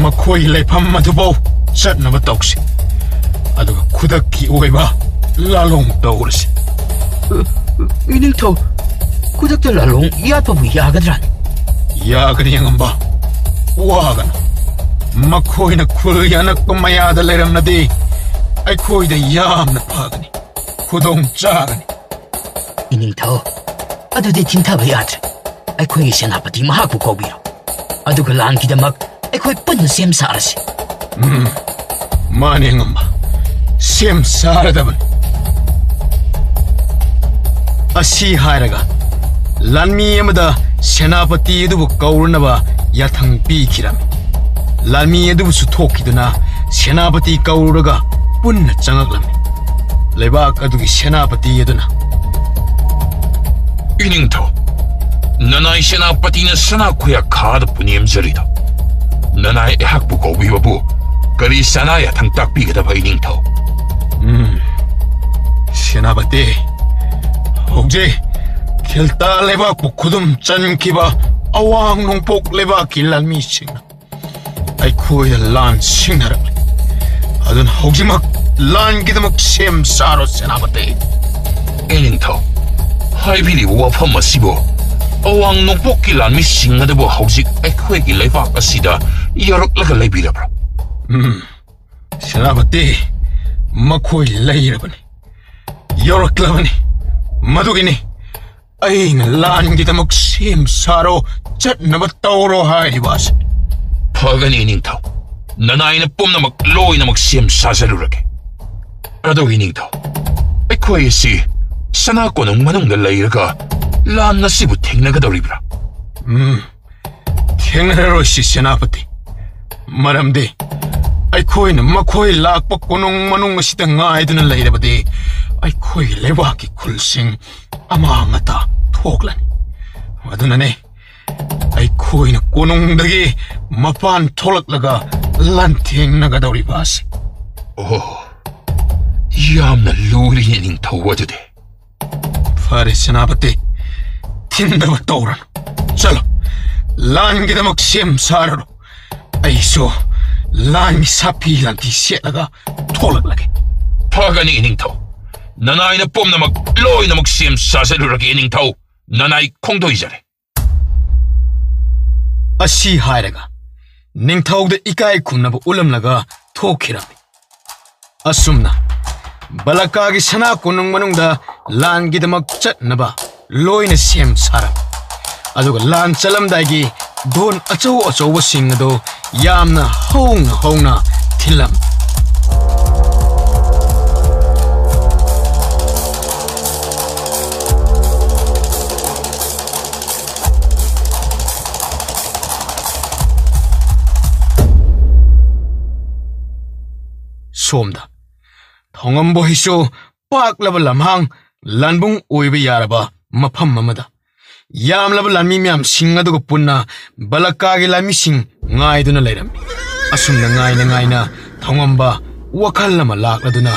ꯃꯈꯣꯏꯒꯤ ꯂꯩꯐꯝ ꯑꯗꯨꯐꯥꯎ ꯆꯠꯅꯕ ꯇꯧꯁꯤ꯫ ꯑꯗꯨꯒ ꯈꯨꯗꯛꯀꯤ ꯑꯣꯏꯕ ꯂꯥꯂꯣꯡ ꯇꯧꯔꯁꯤ꯫ ꯏꯅꯤꯡꯊꯧ, ꯈꯨꯗꯛꯇ ꯂꯥꯂꯣꯡ ꯌꯥꯠꯄꯕꯨ ꯌꯥꯒꯗ꯭ꯔꯥ? ꯌꯥꯒꯅꯤ, ꯑꯉꯝꯕ꯫ ꯋꯥꯒꯅꯨ꯫ ꯃꯈꯣꯏꯅ ꯈꯨꯜꯒꯤ ꯑꯅꯛꯄ ꯃꯌꯥꯗ ꯂꯩꯔꯝꯂꯗꯤ ꯑꯩꯈꯣꯏꯗ ꯌꯥꯝꯅ ꯐꯒꯅꯤ꯫ ꯈꯨꯗꯣꯡ ꯆꯥꯒꯅꯤ꯫ ꯏꯅꯤꯡꯊꯧ, ꯑꯗꯨꯗꯤ ꯊꯤꯡꯊꯕ ꯌꯥꯗ꯭ꯔꯦ꯫ ꯑꯩꯈꯣꯏꯒꯤ ꯁꯦꯅꯥꯄꯇꯤ ꯃꯍꯥꯛꯄꯨ ꯀꯧꯕꯤꯔꯣ꯫ ꯑꯗꯨꯒ ꯂꯥꯟꯒꯤꯗꯃꯛ ꯑꯩꯈꯣꯏ ꯄꯨꯟꯅ ꯁꯦꯝ ꯁꯥꯔꯁꯤ꯫ ꯎꯝ, ꯃꯥꯅꯦ ꯑꯉꯝꯕ꯫ ꯁꯦꯝ ꯁꯥꯔꯗꯕꯅꯤ꯫ ꯑꯁꯤ ꯍꯥꯏꯔꯒ ꯂꯥꯟꯃꯤ ꯑꯃꯗ ꯁꯦꯅꯥꯄꯇꯤ ꯑꯗꯨꯕꯨ ꯀꯧꯔꯨꯅꯕ ꯌꯥꯊꯪ ꯄꯤꯈꯤꯔꯝꯃꯤ꯫ ꯂꯥꯟꯃꯤ ꯑꯗꯨꯕꯨꯁꯨ ꯊꯣꯛꯈꯤꯗꯨꯅ ꯁꯦꯅꯥꯄꯇꯤ ꯀꯧꯔꯨꯔꯒ ꯄꯨꯟꯅ ꯆꯪꯉꯛꯂꯝꯃꯤ꯫ ꯂꯩꯕꯥꯛ ꯑꯗꯨꯒꯤ ꯁꯦꯅꯥꯄꯇꯤ ꯑꯗꯨꯅ, "ꯏꯅꯤꯡꯊꯧ, ꯅꯅꯥꯏ ꯁꯦꯅꯥꯄꯇꯤꯅ ꯁꯅꯥ ꯈꯨꯌꯥ ꯈꯥꯗ ꯄꯨꯅꯦꯝꯖꯔꯤꯗꯣ, ꯅꯅꯥꯏ ꯑꯩꯍꯥꯛꯄꯨ ꯀꯧꯕꯤꯕꯕꯨ ꯀꯔꯤ ꯁꯅꯥ ꯌꯥꯊꯪ ꯇꯥꯛꯄꯤꯒꯗꯕ, ꯏꯅꯤꯡꯊꯧ?" ꯎꯝ, ꯁꯦꯅꯥꯄꯇꯤ, ꯍꯧꯖꯤꯛ ꯈꯤꯜꯇꯥ ꯂꯩꯕꯥꯛꯄꯨ ꯈꯨꯗꯨꯝ ꯆꯟꯈꯤꯕ ꯑꯋꯥꯡ ꯅꯣꯡꯄꯣꯛ ꯂꯩꯕꯥꯛꯀꯤ ꯂꯥꯟꯃꯤꯁꯤꯡꯅ ꯑꯩꯈꯣꯏꯗ ꯂꯥꯟ ꯁꯤꯡꯅꯔꯛꯂꯤ꯫ ꯑꯗꯨꯅ ꯍꯧꯖꯤꯛꯃꯛ ꯂꯥꯟꯒꯤꯗꯃꯛ ꯁꯦꯝ ꯁꯥꯔꯣ, ꯁꯦꯅꯥꯄꯇꯤ꯫ ꯏꯅꯤꯡꯊꯧ, ꯍꯥꯏꯕꯤꯔꯤꯕ ꯋꯥꯐꯝ ꯑꯁꯤꯕꯨ ꯑꯋꯥꯡ ꯅꯣꯡꯄꯣꯛꯀꯤ ꯂꯥꯟꯃꯤꯁꯤꯡ ꯑꯗꯨꯕꯨ ꯍꯧꯖꯤꯛ ꯑꯩꯈꯣꯏꯒꯤ ꯂꯩꯕꯥꯛ ꯑꯁꯤꯗ ꯌꯧꯔꯛꯂꯒ ꯂꯩꯕꯤꯔꯕ꯭ꯔꯥ? ꯎꯝ, ꯁꯦꯅꯥꯄꯇꯤ, ꯃꯈꯣꯏ ꯂꯩꯔꯕꯅꯤ, ꯌꯧꯔꯛꯂꯕꯅꯤ꯫ ꯃꯗꯨꯒꯤꯅꯤ ꯑꯩꯅ ꯂꯥꯟꯒꯤꯗꯃꯛ ꯁꯦꯝ ꯁꯥꯔꯣ, ꯆꯠꯅꯕ ꯇꯧꯔꯣ ꯍꯥꯏꯔꯤꯕ ꯑꯁꯤ꯫ ꯐꯒꯅꯤ, ꯏꯅꯤꯡꯊꯧ꯫ ꯅꯅꯥꯏꯅ ꯄꯨꯝꯅꯃꯛ ꯂꯣꯏꯅꯃꯛ ꯁꯦꯝ ꯁꯥꯖꯔꯨꯔꯒꯦ꯫ ꯑꯗꯣ, ꯏꯅꯤꯡꯊꯧ, ꯑꯩꯈꯣꯏ ꯑꯁꯤ ꯁꯅꯥ ꯀꯣꯅꯨꯡ ꯃꯅꯨꯡꯗ ꯂꯩꯔꯒ ꯂꯥꯟ ꯑꯁꯤꯕꯨ ꯊꯦꯡꯅꯒꯗꯧꯔꯤꯕ꯭ꯔꯥ? ꯎꯝ, ꯊꯦꯡꯅꯔꯔꯣꯏꯁꯤ, ꯁꯦꯅꯥꯄꯇꯤ꯫ ꯃꯔꯝꯗꯤ ꯑꯩꯈꯣꯏꯅ ꯃꯈꯣꯏ ꯂꯥꯛꯄ ꯀꯣꯅꯨꯡ ꯃꯅꯨꯡ ꯑꯁꯤꯗ ꯉꯥꯏꯗꯨꯅ ꯂꯩꯔꯕꯗꯤ ꯑꯩꯈꯣꯏꯒꯤ ꯂꯩꯕꯥꯛꯀꯤ ꯈꯨꯜꯁꯤꯡ ꯑꯃꯥꯡ ꯑꯇꯥ ꯊꯣꯛꯂꯅꯤ꯫ ꯑꯗꯨꯅꯅꯦ ꯑꯩꯈꯣꯏꯅ ꯀꯣꯅꯨꯡꯗꯒꯤ ꯃꯄꯥꯟ ꯊꯣꯛꯂꯛꯂꯒ ꯂꯥꯟꯊꯦꯡꯅꯒꯗꯧꯔꯤꯕ ꯑꯁꯤ꯫ ꯑꯣꯍꯣ, ꯌꯥꯝꯅ ꯂꯨꯔꯤꯅꯦ, ꯅꯤꯡꯊꯧ ꯑꯗꯨꯗꯤ꯫ ꯐꯔꯦ, ꯁꯦꯅꯥꯄꯇꯤ, ꯊꯤꯡꯗꯕ ꯇꯧꯔꯅꯨ꯫ ꯆꯠꯂꯣ, ꯂꯥꯟꯒꯤꯗꯃꯛ ꯁꯦꯝ ꯁꯥꯔꯔꯣ꯫ ꯑꯩꯁꯨ ꯂꯥꯟꯒꯤ ꯁꯥꯐꯤ ꯂꯥꯟꯊꯤ ꯁꯦꯠꯂꯒ ꯊꯣꯛꯂꯛꯂꯒꯦ꯫ ꯐꯒꯅꯤ, ꯏꯅꯤꯡꯊꯧ꯫ ꯅꯅꯥꯏꯅ ꯄꯨꯝꯅꯃꯛ ꯂꯣꯏꯅꯃꯛ ꯁꯦꯝ ꯁꯥꯖꯜꯂꯨꯔꯒꯦ, ꯏꯅꯤꯡꯊꯧ꯫ ꯅꯅꯥꯏ ꯈꯣꯡꯗꯣꯏꯖꯔꯦ꯫ ꯑꯁꯤ ꯍꯥꯏꯔꯒ ꯅꯤꯡꯊꯧꯗ ꯏꯀꯥꯏ ꯈꯨꯝꯅꯕ ꯎꯠꯂꯝꯂꯒ ꯊꯣꯛꯈꯤꯔꯝꯃꯤ꯫ ꯑꯁꯨꯝꯅ ꯕꯂꯀꯥꯒꯤ ꯁꯅꯥ ꯀꯣꯅꯨꯡ ꯃꯅꯨꯡꯗ ꯂꯥꯟꯒꯤꯗꯃꯛ ꯆꯠꯅꯕ ꯂꯣꯏꯅ ꯁꯦꯝ ꯁꯥꯔꯝꯃꯤ꯫ ꯑꯗꯨꯒ ꯂꯥꯟ ꯆꯠꯂꯝꯗꯥꯏꯒꯤ ꯙꯣꯟ ꯑꯆꯧ ꯑꯆꯧꯕꯁꯤꯡ ꯑꯗꯨ ꯌꯥꯝꯅ ꯍꯧꯅ ꯍꯧꯅ ꯊꯤꯜꯂꯝꯃꯤ꯫ ꯁꯣꯝꯗ꯫ ꯊꯣꯉꯝꯕ ꯍꯣꯏꯁꯨ ꯄꯥꯛꯂꯕ ꯂꯝꯍꯥꯡ ꯂꯥꯟꯕꯨꯡ ꯑꯣꯏꯕ ꯌꯥꯔꯕ ꯃꯐꯝ ꯑꯃꯗ ꯌꯥꯝꯂꯕ ꯂꯥꯟꯃꯤ ꯃꯌꯥꯝꯁꯤꯡ ꯑꯗꯨꯒ ꯄꯨꯟꯅ ꯕꯂꯀꯥꯒꯤ ꯂꯥꯟꯃꯤꯁꯤꯡ ꯉꯥꯏꯗꯨꯅ ꯂꯩꯔꯝꯃꯤ꯫ ꯑꯁꯨꯝꯅ ꯉꯥꯏꯅ ꯉꯥꯏꯅ ꯊꯣꯉꯝꯕ ꯋꯥꯈꯜ ꯑꯃ ꯂꯥꯛꯂꯗꯨꯅ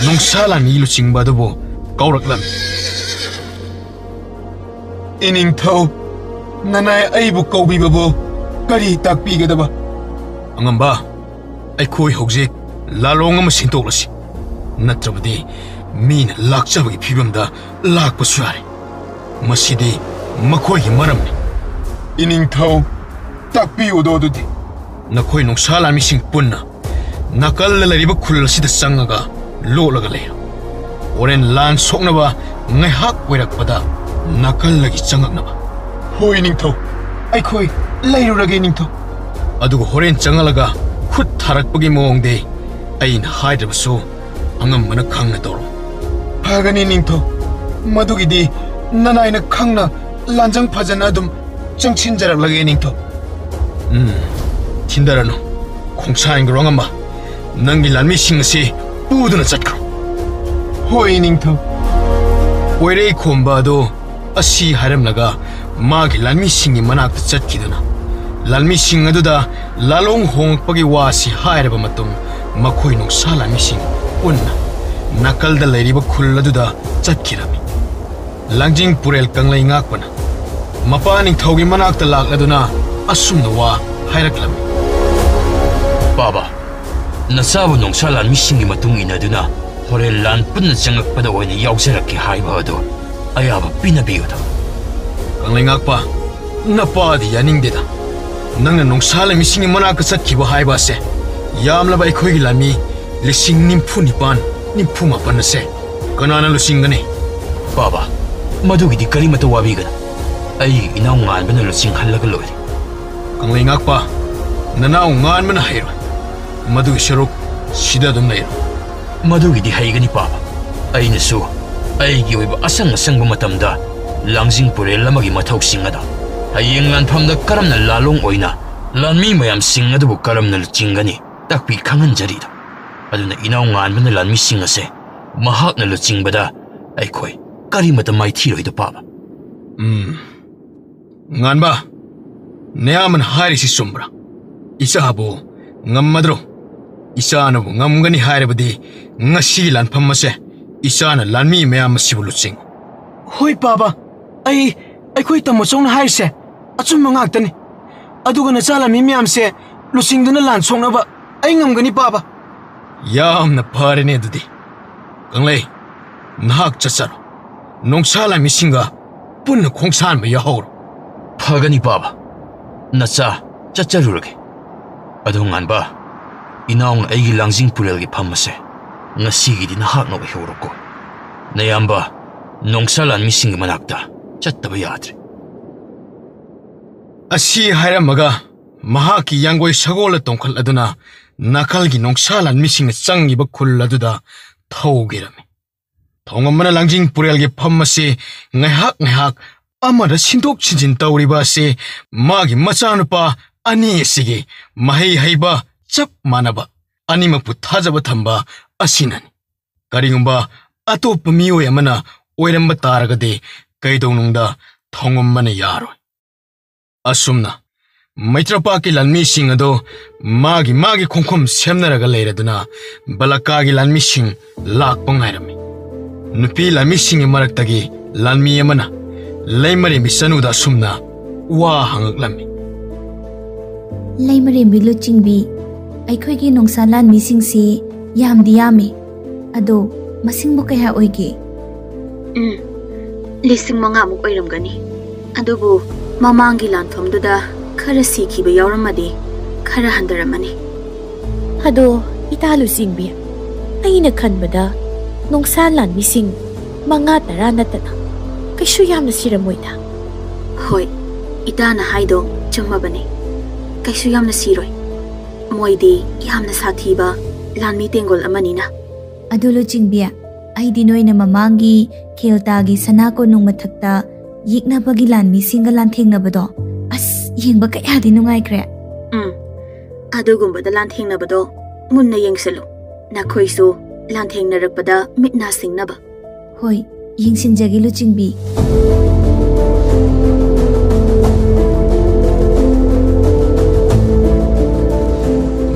ꯅꯣꯡꯁꯥ ꯂꯥꯟꯃꯤ ꯂꯨꯆꯤꯡꯕ ꯑꯗꯨꯕꯨ ꯀꯧꯔꯛꯂꯝꯃꯤ꯫ "ꯏꯅꯤꯡꯊꯧ, ꯅꯅꯥꯏ ꯑꯩꯕꯨ ꯀꯧꯕꯤꯕꯕꯨ ꯀꯔꯤ ꯇꯥꯛꯄꯤꯒꯗꯕ?" "ꯑꯉꯝꯕ, ꯑꯩꯈꯣꯏ ꯍꯧꯖꯤꯛ ꯂꯥꯂꯣꯡ ꯑꯃ ꯁꯤꯟꯗꯣꯛꯂꯁꯤ, ꯅꯠꯇ꯭ꯔꯕꯗꯤ ꯃꯤꯅ ꯂꯥꯛꯆꯕꯒꯤ ꯐꯤꯕꯝꯗ ꯂꯥꯛꯄꯁꯨ ꯌꯥꯔꯦ꯫ ꯃꯁꯤꯗꯤ ꯃꯈꯣꯏꯒꯤ ꯃꯔꯝꯅꯤ꯫" "ꯏꯅꯤꯡꯊꯧ, ꯇꯥꯛꯄꯤꯌꯨꯗꯣ ꯑꯗꯨꯗꯤ꯫" "ꯅꯈꯣꯏ ꯅꯣꯡꯁꯥ ꯂꯥꯟꯃꯤꯁꯤꯡ ꯄꯨꯟꯅ ꯅꯥꯀꯜꯗ ꯂꯩꯔꯤꯕ ꯈꯨꯜ ꯑꯁꯤꯗ ꯆꯪꯉꯒ ꯂꯣꯠꯂꯒ ꯂꯩꯔꯣ꯫ ꯍꯣꯔꯦꯟ ꯂꯥꯟ ꯁꯣꯛꯅꯕ ꯉꯥꯏꯍꯥꯛ ꯑꯣꯏꯔꯛꯄꯗ ꯅꯥꯀꯜꯗꯒꯤ ꯆꯪꯉꯛꯅꯕ꯫" "ꯍꯣꯏ ꯅꯤꯡꯊꯧ, ꯑꯩꯈꯣꯏ ꯂꯩꯔꯨꯔꯒꯦ ꯅꯤꯡꯊꯧ꯫" "ꯑꯗꯨꯒ ꯍꯣꯔꯦꯟ ꯆꯪꯉꯛꯂꯒ ꯈꯨꯠ ꯊꯥꯔꯛꯄꯒꯤ ꯃꯑꯣꯡꯗꯤ ꯑꯩꯅ ꯍꯥꯏꯗ꯭ꯔꯕꯁꯨ ꯑꯉꯝꯕꯅ ꯈꯪꯅ ꯇꯧꯔꯣ꯫" "ꯐꯒꯅꯤ ꯅꯤꯡꯊꯧ, ꯃꯗꯨꯒꯤꯗꯤ ꯅꯅꯥꯏꯅ ꯈꯪꯅ ꯂꯥꯟꯖꯪ ꯐꯖꯅ ꯑꯗꯨꯝ ꯆꯪꯁꯤꯟꯖꯔꯛꯂꯒꯦ ꯅꯤꯡꯊꯧ꯫" "ꯎꯝ, ꯊꯤꯟꯗꯔꯅꯨ꯫ ꯈꯣꯡꯁꯥꯟꯈ꯭ꯔꯣ ꯑꯉꯝꯕ꯫ ꯅꯪꯒꯤ ꯂꯥꯟꯃꯤꯁꯤꯡ ꯑꯁꯤ ꯄꯨꯗꯨꯅ ꯆꯠꯈ꯭ꯔꯣ꯫" "ꯍꯣꯏ ꯅꯤꯡꯊꯧ꯫" ꯀꯣꯏꯔꯩ ꯈꯣꯝꯕ ꯑꯗꯨ ꯑꯁꯤ ꯍꯥꯏꯔꯝꯂꯒ ꯃꯥꯒꯤ ꯂꯥꯟꯃꯤꯁꯤꯡꯒꯤ ꯃꯅꯥꯛꯇ ꯆꯠꯈꯤꯗꯨꯅ ꯂꯥꯟꯃꯤꯁꯤꯡ ꯑꯗꯨꯗ ꯂꯥꯂꯣꯡ ꯍꯣꯡꯂꯛꯄꯒꯤ ꯋꯥ ꯑꯁꯤ ꯍꯥꯏꯔꯕ ꯃꯇꯨꯡ ꯃꯈꯣꯏ ꯅꯣꯡꯁꯥ ꯂꯥꯟꯃꯤꯁꯤꯡ ꯄꯨꯟꯅ ꯅꯥꯀꯜꯗ ꯂꯩꯔꯤꯕ ꯈꯨꯜ ꯑꯗꯨꯗ ꯆꯠꯈꯤꯔꯝꯃꯤ꯫ ꯂꯥꯡꯖꯤꯡ ꯄꯨꯔꯦꯜ ꯀꯪꯂꯩ ꯉꯥꯛꯄꯅ ꯃꯄꯥ ꯅꯤꯡꯊꯧꯒꯤ ꯃꯅꯥꯛꯇ ꯂꯥꯛꯂꯗꯨꯅ ꯑꯁꯨꯝꯅ ꯋꯥ ꯍꯥꯏꯔꯛꯂꯝꯃꯤ꯫ "ꯄꯥꯕ, ꯅꯆꯥꯕꯨ ꯅꯣꯡꯁꯥ ꯂꯥꯟꯃꯤꯁꯤꯡꯒꯤ ꯃꯇꯨꯡ ꯏꯟꯅꯗꯨꯅ ꯍꯣꯔꯦꯟ ꯂꯥꯟ ꯄꯨꯟꯅ ꯆꯪꯂꯛꯄꯗ ꯑꯣꯏꯅ ꯌꯥꯎꯖꯔꯛꯀꯦ ꯍꯥꯏꯕ ꯑꯗꯨ ꯑꯌꯥꯕ ꯄꯤꯅꯕꯤꯌꯨꯗ꯫" "ꯀꯪꯂꯩꯉꯥꯛꯄ, ꯅꯄꯥꯗꯤ ꯌꯥꯅꯤꯡꯗꯦꯗ꯫ ꯅꯪꯅ ꯅꯣꯡꯁꯥ ꯂꯥꯟꯃꯤꯁꯤꯡꯒꯤ ꯃꯅꯥꯛꯇ ꯆꯠꯈꯤꯕ ꯍꯥꯏꯕ ꯑꯁꯦ ꯌꯥꯝꯂꯕ ꯑꯩꯈꯣꯏꯒꯤ ꯂꯥꯟꯃꯤ ꯂꯤꯁꯤꯡ ꯅꯤꯐꯨ ꯅꯤꯄꯥꯟ, ꯅꯤꯐꯨ ꯃꯥꯄꯟ ꯑꯁꯦ ꯀꯅꯥꯅ ꯂꯨꯆꯤꯡꯒꯅꯤ?" "ꯄꯥꯕ, ꯃꯗꯨꯒꯤꯗꯤ ꯀꯔꯤꯃꯠꯇ ꯋꯥꯕꯤꯒꯅꯨ꯫ ꯑꯩꯒꯤ ꯏꯅꯥꯎ ꯉꯥꯟꯕꯅ ꯂꯨꯆꯤꯡꯍꯜꯂꯒ ꯂꯣꯏꯔꯦ꯫" "ꯀꯪꯂꯩꯉꯥꯛꯄ, ꯅꯅꯥꯎ ꯉꯥꯟꯕꯅ ꯍꯩꯔꯣꯏ꯫ ꯃꯗꯨꯒꯤ ꯁꯔꯨꯛ ꯁꯤꯗ ꯑꯗꯨꯝ ꯂꯩꯔꯣ꯫" "ꯃꯗꯨꯒꯤꯗꯤ ꯍꯩꯒꯅꯤ ꯄꯥꯕ꯫ ꯑꯩꯅꯁꯨ ꯑꯩꯒꯤ ꯑꯣꯏꯕ ꯑꯁꯪ ꯑꯁꯪꯕ ꯃꯇꯝꯗ ꯂꯥꯡꯖꯤꯡ ꯄꯨꯔꯦꯜ ꯑꯃꯒꯤ ꯃꯊꯧꯁꯤꯡ ꯑꯗꯣ ꯍꯌꯦꯡ ꯂꯥꯟꯐꯝꯗ ꯀꯔꯝꯅ ꯂꯥꯂꯣꯡ ꯑꯣꯏꯅ ꯂꯥꯟꯃꯤ ꯃꯌꯥꯝꯁꯤꯡ ꯑꯗꯨꯕꯨ ꯀꯔꯝꯅ ꯂꯨꯆꯤꯡꯒꯅꯤ ꯇꯥꯛꯄꯤ ꯈꯪꯍꯟꯖꯔꯤꯗꯣ꯫" ꯑꯗꯨꯅ ꯏꯅꯥꯎ ꯉꯥꯟꯕꯅ ꯂꯥꯟꯃꯤꯁꯤꯡ ꯑꯁꯦ ꯃꯍꯥꯛꯅ ꯂꯨꯆꯤꯡꯕꯗ ꯑꯩꯈꯣꯏ ꯀꯔꯤꯃꯇ ꯃꯥꯏꯊꯤꯔꯣꯏꯗ, ꯄꯥꯕ꯫ ꯎꯝ꯫ ꯉꯥꯟꯕ, ꯅꯌꯥꯝꯕꯅ ꯍꯥꯏꯔꯤꯁꯤ ꯆꯨꯝꯕ꯭ꯔꯥ? ꯏꯆꯥꯕꯨ ꯉꯝꯃꯗ꯭ꯔꯣ? ꯏꯆꯥꯅꯕꯨ ꯉꯝꯒꯅꯤ ꯍꯥꯏꯔꯕꯗꯤ ꯉꯁꯤꯒꯤ ꯂꯥꯟꯐꯝ ꯑꯁꯦ ꯏꯆꯥꯅ ꯂꯥꯟꯃꯤ ꯃꯌꯥꯝ ꯑꯁꯤꯕꯨ ꯂꯨꯆꯤꯡꯉꯨ꯫ ꯍꯣꯏ ꯄꯥꯕ, ꯑꯩ, ꯑꯩꯈꯣꯏ ꯇꯥꯃꯣꯆꯧꯅ ꯍꯥꯏꯔꯤꯁꯦ ꯑꯆꯨꯝꯕ ꯉꯥꯛꯇꯅꯤ꯫ ꯑꯗꯨꯒ ꯅꯆꯥ ꯂꯥꯟꯃꯤ ꯃꯌꯥꯝꯁꯦ ꯂꯨꯆꯤꯡꯗꯨꯅ ꯂꯥꯟ ꯁꯣꯛꯅꯕ ꯑꯩ ꯉꯝꯒꯅꯤ ꯄꯥꯕ꯫ ꯌꯥꯝꯅ ꯐꯔꯦꯅꯦ ꯑꯗꯨꯗꯤ꯫ ꯀꯪꯂꯩ, ꯅꯍꯥꯛ ꯆꯠꯆꯔꯣ꯫ ꯅꯣꯡꯁꯥ ꯂꯥꯟꯃꯤꯁꯤꯡꯒ ꯄꯨꯟꯅ ꯈꯣꯡꯁꯥꯟꯕ ꯌꯥꯍꯧꯔꯣ꯫ ꯐꯒꯅꯤ ꯄꯥꯕ, ꯅꯆꯥ ꯆꯠꯆꯔꯨꯔꯒꯦ꯫ ꯑꯗꯣ ꯉꯥꯟꯕ, ꯏꯅꯥꯎꯅ ꯑꯩꯒꯤ ꯂꯥꯡꯖꯤꯡ ꯄꯨꯔꯦꯜꯒꯤ ꯐꯝ ꯑꯁꯦ ꯉꯁꯤꯒꯤꯗꯤ ꯅꯍꯥꯛꯅ ꯑꯣꯏꯍꯧꯔꯣꯀꯣ꯫ ꯅꯌꯥꯝꯕ ꯅꯣꯡꯁꯥ ꯂꯥꯟꯃꯤꯁꯤꯡꯒꯤ ꯃꯅꯥꯛꯇ ꯆꯠꯇꯕ ꯌꯥꯗ꯭ꯔꯦ꯫ ꯑꯁꯤ ꯍꯥꯏꯔꯝꯃꯒ ꯃꯍꯥꯛꯀꯤ ꯌꯥꯡꯒꯣꯏ ꯁꯒꯣꯜꯗ ꯇꯣꯡꯈꯠꯂꯗꯨꯅ ꯅꯥꯀꯜꯒꯤ ꯅꯣꯡꯁꯥ ꯂꯥꯟꯃꯤꯁꯤꯡꯅ ꯆꯪꯉꯤꯕ ꯈꯨꯜ ꯑꯗꯨꯗ ꯊꯧꯒꯤꯔꯝꯃꯤ꯫ ꯊꯣꯡꯉꯝꯕꯅ ꯂꯥꯡꯖꯤꯡ ꯄꯨꯔꯦꯜꯒꯤ ꯐꯝ ꯑꯁꯤ ꯉꯥꯏꯍꯥꯛ ꯉꯥꯏꯍꯥꯛ ꯑꯃꯗ ꯁꯤꯟꯗꯣꯛ ꯁꯤꯟꯖꯤꯟ ꯇꯧꯔꯤꯕ ꯑꯁꯤ ꯃꯥꯒꯤ ꯃꯆꯥꯅꯨꯄꯥ ꯑꯅꯤ ꯑꯁꯤꯒꯤ ꯃꯍꯩ ꯍꯩꯕ ꯆꯞ ꯃꯥꯟꯅꯕ, ꯑꯅꯤꯃꯛꯄꯨ ꯊꯥꯖꯕ ꯊꯝꯕ ꯑꯁꯤꯅꯅꯤ꯫ ꯀꯔꯤꯒꯨꯝꯕ ꯑꯇꯣꯞꯄ ꯃꯤꯑꯣꯏ ꯑꯃꯅ ꯑꯣꯏꯔꯝꯕ ꯇꯥꯔꯒꯗꯤ ꯀꯩꯗꯧꯅꯨꯡꯗ ꯊꯣꯡꯉꯝꯕꯅ ꯌꯥꯔꯣꯏ꯫ ꯑꯁꯨꯝꯅ ꯃꯩꯇ꯭ꯔꯄꯥꯛꯀꯤ ꯂꯥꯟꯃꯤꯁꯤꯡ ꯑꯗꯨ ꯃꯥꯒꯤ ꯃꯥꯒꯤ ꯈꯣꯡꯐꯝ ꯁꯦꯝꯅꯔꯒ ꯂꯩꯔꯗꯨꯅ ꯕꯂꯀꯥꯒꯤ ꯂꯥꯟꯃꯤꯁꯤꯡ ꯂꯥꯛꯄ ꯉꯥꯏꯔꯝꯃꯤ꯫ ꯅꯨꯄꯤ ꯂꯥꯟꯃꯤꯁꯤꯡꯒꯤ ꯃꯔꯛꯇꯒꯤ ꯂꯥꯟꯃꯤ ꯑꯃꯅ ꯂꯩꯃꯔꯦꯝꯕꯤ ꯆꯅꯨꯗ ꯑꯁꯨꯝꯅ ꯋꯥ ꯍꯪꯉꯛꯂꯝꯃꯤ꯫ ꯂꯩꯃꯔꯦꯝꯕꯤ ꯂꯨꯆꯤꯡꯕꯤ, ꯑꯩꯈꯣꯏꯒꯤ ꯅꯣꯡꯁꯥ ꯂꯥꯟꯃꯤꯁꯤꯡꯁꯤ ꯌꯥꯝꯗꯤ ꯌꯥꯝꯃꯤ꯫ ꯑꯗꯣ ꯃꯁꯤꯡꯕꯨ ꯀꯌꯥ ꯑꯣꯏꯒꯦ? ꯎꯝ, ꯂꯤꯁꯤꯡ ꯃꯉꯥꯃꯨꯛ ꯑꯣꯏꯔꯝꯒꯅꯤ꯫ ꯑꯗꯨꯕꯨ ꯃꯃꯥꯡꯒꯤ ꯂꯥꯟꯐꯝꯗꯨꯗ ꯈꯔ ꯁꯤꯈꯤꯕ ꯌꯥꯎꯔꯝꯃꯗꯤ ꯈꯔ ꯍꯟꯊꯔꯝꯃꯅꯤ꯫ ꯑꯗꯣ ꯏꯇꯥ ꯂꯨꯆꯤꯡꯕꯤ, ꯑꯩꯅ ꯈꯟꯕꯗ ꯅꯣꯡꯁꯥ ꯂꯥꯟꯃꯤꯁꯤꯡ ꯃꯉꯥ ꯇꯔꯥ ꯅꯠꯇꯅ ꯀꯩꯁꯨ ꯌꯥꯝꯅ ꯁꯤꯔꯝꯃꯣꯏꯗ꯫ ꯍꯣꯏ, ꯏꯇꯥꯅ ꯍꯥꯏꯗꯣ ꯆꯨꯝꯃꯕꯅꯤ꯫ ꯀꯩꯁꯨ ꯌꯥꯝꯅ ꯁꯤꯔꯣꯏ꯫ ꯃꯣꯏꯗꯤ ꯌꯥꯝꯅ ꯁꯥꯊꯤꯕ ꯂꯥꯟꯃꯤ ꯇꯦꯡꯒꯣꯜ ꯑꯃꯅꯤꯅ꯫ ꯑꯗꯨ ꯂꯨꯆꯤꯡꯕꯤ, ꯑꯩꯗꯤ ꯅꯣꯏꯅ ꯃꯃꯥꯡꯒꯤ ꯈꯦꯜꯇꯥꯒꯤ ꯁꯅꯥ ꯀꯣꯅꯨꯡ ꯃꯊꯛꯇ ꯌꯦꯛꯅꯕꯒꯤ ꯂꯥꯟꯃꯤꯁꯤꯡꯒ ꯂꯥꯟꯊꯦꯡꯅꯕꯗꯣ, ꯑꯁ, ꯌꯦꯡꯕ ꯀꯌꯥꯗꯤ ꯅꯨꯡꯉꯥꯏꯈ꯭ꯔꯦ꯫ ꯎꯝ, ꯑꯗꯨꯒꯨꯝꯕꯗ ꯂꯥꯟꯊꯦꯡꯅꯕꯗꯣ ꯃꯨꯟꯅ ꯌꯦꯡꯁꯤꯜꯂꯨ꯫ ꯅꯈꯣꯏꯁꯨ ꯂꯥꯟꯊꯦꯡꯅꯔꯛꯄꯗ ꯃꯤꯠ ꯅꯥ ꯁꯤꯡꯅꯕ꯫ ꯍꯣꯏ, ꯌꯦꯡꯁꯤꯟꯖꯒꯦ, ꯂꯨꯆꯤꯡꯕꯤ꯫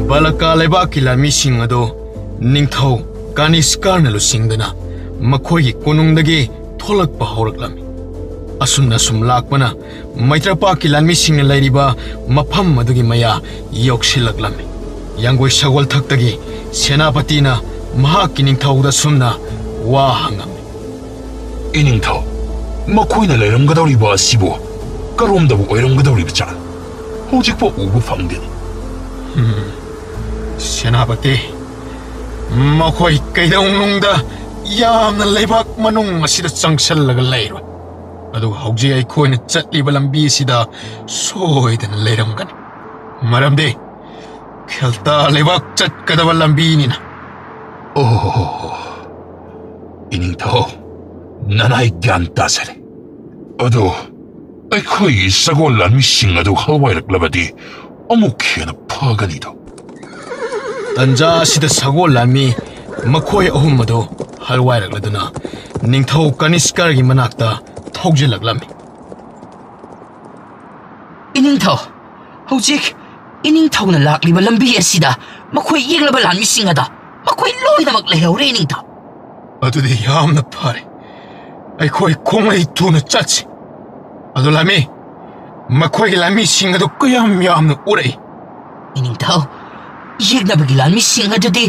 ꯕꯥꯂꯀꯥ ꯂꯩꯕꯥꯛꯀꯤ ꯂꯥꯟꯃꯤꯁꯤꯡ ꯑꯗꯨ ꯅꯤꯡꯊꯧ ꯀꯥꯅꯤꯁꯀꯔꯅ ꯂꯨꯆꯤꯡꯗꯨꯅ ꯃꯈꯣꯏꯒꯤ ꯀꯣꯅꯨꯡꯗꯒꯤ ꯊꯣꯛꯂꯛꯄ ꯍꯧꯔꯛꯂꯝꯃꯤ꯫ ꯑꯁꯨꯝꯅ ꯁꯨꯝ ꯂꯥꯛꯄꯅ ꯃꯩꯇ꯭ꯔꯄꯥꯛꯀꯤ ꯂꯥꯟꯃꯤꯁꯤꯡꯅ ꯂꯩꯔꯤꯕ ꯃꯐꯝ ꯑꯗꯨꯒꯤ ꯃꯌꯥ ꯌꯧꯁꯤꯜꯂꯛꯂꯝꯃꯤ꯫ ꯌꯥꯡꯒꯣꯏ ꯁꯒꯣꯜ ꯊꯛꯇꯒꯤ ꯁꯦꯅꯥꯄꯇꯤꯅ ꯃꯍꯥꯛꯀꯤ ꯅꯤꯡꯊꯧꯗ ꯁꯨꯝꯅ ꯋꯥ ꯍꯪꯉꯝꯃꯤ꯫ "ꯏꯅꯤꯡꯊꯧ, ꯃꯈꯣꯏꯅ ꯂꯩꯔꯝꯒꯗꯧꯔꯤꯕ ꯑꯁꯤꯕꯨ ꯀꯔꯣꯝꯗꯕꯨ ꯑꯣꯏꯔꯝꯒꯗꯧꯔꯤꯕ ꯖꯥꯠꯅꯣ? ꯍꯧꯖꯤꯛꯐꯥꯎ ꯎꯕ ꯐꯪꯗꯦꯅꯦ꯫" "ꯁꯦꯅꯥꯄꯇꯤ, ꯃꯈꯣꯏ ꯀꯩꯗꯧꯅꯨꯡꯗ ꯌꯥꯝꯅ ꯂꯩꯕꯥꯛ ꯃꯅꯨꯡ ꯑꯁꯤꯗ ꯆꯪꯁꯤꯜꯂꯒ ꯂꯩꯔꯣꯏ꯫ ꯑꯗꯨꯒ ꯍꯧꯖꯤꯛ ꯑꯩꯈꯣꯏꯅ ꯆꯠꯂꯤꯕ ꯂꯝꯕꯤ ꯑꯁꯤꯗ ꯁꯣꯏꯗꯅ ꯂꯩꯔꯝꯒꯅꯤ꯫ ꯃꯔꯝꯗꯤ ꯈꯦꯜꯇꯥ ꯂꯩꯕꯥꯛ ꯆꯠꯀꯗꯕ ꯂꯝꯕꯤꯅꯤꯅ꯫" "ꯑꯣ, ꯏꯅꯤꯡꯊꯧ, ꯅꯅꯥꯏ ꯒ꯭ꯌꯥꯟ ꯇꯥꯖꯔꯦ꯫ ꯑꯗꯣ ꯑꯩꯈꯣꯏꯒꯤ ꯁꯒꯣꯜ ꯂꯥꯟꯃꯤꯁꯤꯡ ꯑꯗꯨ ꯍꯜꯋꯥꯏꯔꯛꯂꯕꯗꯤ ꯑꯃꯨꯛ ꯍꯦꯟꯅ ꯐꯒꯅꯤꯗꯣ꯫" ꯇꯟꯖꯥ ꯑꯁꯤꯗ ꯁꯒꯣꯜ ꯂꯥꯟꯃꯤ ꯃꯈꯣꯏ ꯑꯍꯨꯝ ꯑꯗꯨ ꯍꯜꯋꯥꯏꯔꯛꯂꯗꯨꯅ ꯅꯤꯡꯊꯧ ꯀꯅꯤꯁꯀꯔꯒꯤ ꯃꯅꯥꯛꯇ ꯊꯧꯖꯤꯜꯂꯛꯂꯝꯃꯤ꯫ "ꯏꯅꯤꯡꯊꯧ, ꯍꯧꯖꯤꯛ ꯏꯅꯤꯡꯊꯧꯅ ꯂꯥꯛꯂꯤꯕ ꯂꯝꯕꯤ ꯑꯁꯤꯗ ꯃꯈꯣꯏ ꯌꯦꯛꯂꯕ ꯂꯥꯟꯃꯤꯁꯤꯡ ꯑꯗꯣ ꯃꯈꯣꯏ ꯂꯣꯏꯅꯃꯛ ꯂꯩꯍꯧꯔꯦ, ꯏꯅꯤꯡꯊꯧ꯫" "ꯑꯗꯨꯗꯤ ꯌꯥꯝꯅ ꯐꯔꯦ꯫ ꯑꯩꯈꯣꯏ ꯈꯣꯡꯂꯩ ꯊꯨꯅ ꯆꯠꯁꯤ꯫ ꯑꯗꯨ ꯂꯥꯟꯃꯤ, ꯃꯈꯣꯏꯒꯤ ꯂꯥꯟꯃꯤꯁꯤꯡ ꯑꯗꯨ ꯀꯌꯥꯝ ꯌꯥꯝꯅ ꯎꯔꯛꯏ?" "ꯏꯅꯤꯡꯊꯧ, ꯌꯦꯛꯅꯕꯒꯤ ꯂꯥꯟꯃꯤꯁꯤꯡ ꯑꯗꯨꯗꯤ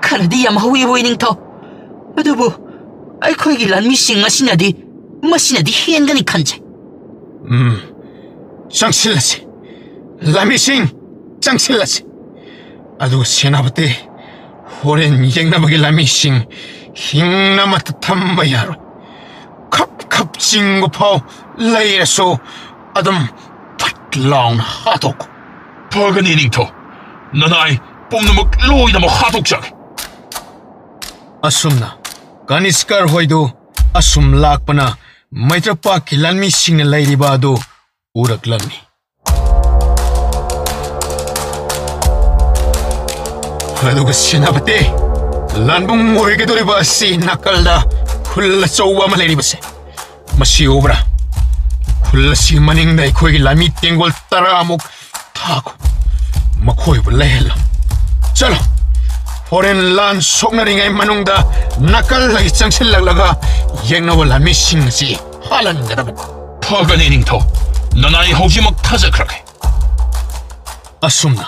ꯈꯔꯗꯤ ꯌꯥꯝ ꯍꯧꯋꯤꯕꯣ, ꯏꯅꯤꯡꯊꯧ꯫ ꯑꯗꯨꯕꯨ ꯑꯩꯈꯣꯏꯒꯤ ꯂꯥꯟꯃꯤꯁꯤꯡ ꯑꯁꯤꯅꯗꯤ, ꯃꯁꯤꯅꯗꯤ ꯍꯦꯟꯒꯅꯤ ꯈꯟꯖꯩ꯫" "ꯎꯝ, ꯆꯪꯁꯤꯜꯂꯁꯤ꯫ ꯂꯥꯟꯃꯤꯁꯤꯡ, ꯆꯪꯁꯤꯜꯂꯁꯤ꯫ ꯑꯗꯨꯒ ꯁꯦꯅꯥꯄꯇꯤ, ꯍꯣꯔꯦꯟ ꯌꯦꯡꯅꯕꯒꯤ ꯂꯥꯟꯃꯤꯁꯤꯡ ꯍꯤꯡꯅ ꯑꯃꯠꯇ ꯊꯝꯕ ꯌꯥꯔꯣꯏ꯫ ꯈꯞ ꯈꯞ ꯆꯤꯡꯕ ꯐꯥꯎ ꯂꯩꯔꯁꯨ ꯑꯗꯨꯝ ꯐꯠ ꯂꯥꯎꯅ ꯍꯥꯠꯇꯣꯛꯈꯣ꯫" "ꯐꯒꯅꯤ, ꯅꯤꯡꯊꯧ꯫ ꯅꯅꯥꯏ ꯄꯨꯝꯅꯃꯛ ꯂꯣꯏꯅꯃꯛ ꯍꯥꯠꯇꯣꯛꯆꯒꯦ꯫" ꯑꯁꯨꯝꯅ ꯀꯅꯤꯁꯀꯔ ꯍꯣꯏꯗꯨ ꯑꯁꯨꯝ ꯂꯥꯛꯄꯅ ꯃꯩꯇ꯭ꯔꯄꯥꯛꯀꯤ ꯂꯥꯟꯃꯤꯁꯤꯡꯅ ꯂꯩꯔꯤꯕ ꯑꯗꯨ ꯎꯔꯛꯂꯝꯃꯤ꯫ ꯑꯗꯨꯒ ꯁꯦꯅꯥꯄꯇꯤ, ꯂꯥꯟꯕꯨꯡ ꯑꯣꯏꯒꯗꯧꯔꯤꯕ ꯑꯁꯤ ꯅꯥꯀꯜꯗ ꯈꯨꯜ ꯑꯆꯧꯕ ꯑꯃ ꯂꯩꯔꯤꯕꯁꯦ, ꯃꯁꯤ ꯎꯕ꯭ꯔꯥ? ꯈꯨꯜ ꯑꯁꯤꯒꯤ ꯃꯅꯤꯡꯗ ꯑꯩꯈꯣꯏꯒꯤ ꯂꯥꯟꯃꯤ ꯇꯦꯡꯒꯣꯜ ꯇꯔꯥꯃꯨꯛ ꯊꯥꯈꯣ꯫ ꯃꯈꯣꯏꯕꯨ ꯂꯩꯍꯜꯂꯣ꯫ ꯆꯠꯂꯣ꯫ ꯍꯣꯔꯦꯟ ꯂꯥꯟ ꯁꯣꯛꯅꯔꯤꯉꯩ ꯃꯅꯨꯡꯗ ꯅꯥꯀꯜꯗꯒꯤ ꯆꯪꯁꯤꯜꯂꯛꯂꯒ ꯌꯦꯛꯅꯕ ꯂꯥꯟꯃꯤꯁꯤꯡ ꯑꯁꯤ ꯍꯥꯠꯍꯟꯒꯗꯕꯅꯤ꯫ ꯐꯒꯅꯤ ꯅꯤꯡꯊꯧ, ꯅꯅꯥꯏ ꯍꯧꯖꯤꯛꯃꯛ ꯊꯥꯖꯈ꯭ꯔꯒꯦ꯫ ꯑꯁꯨꯝꯅ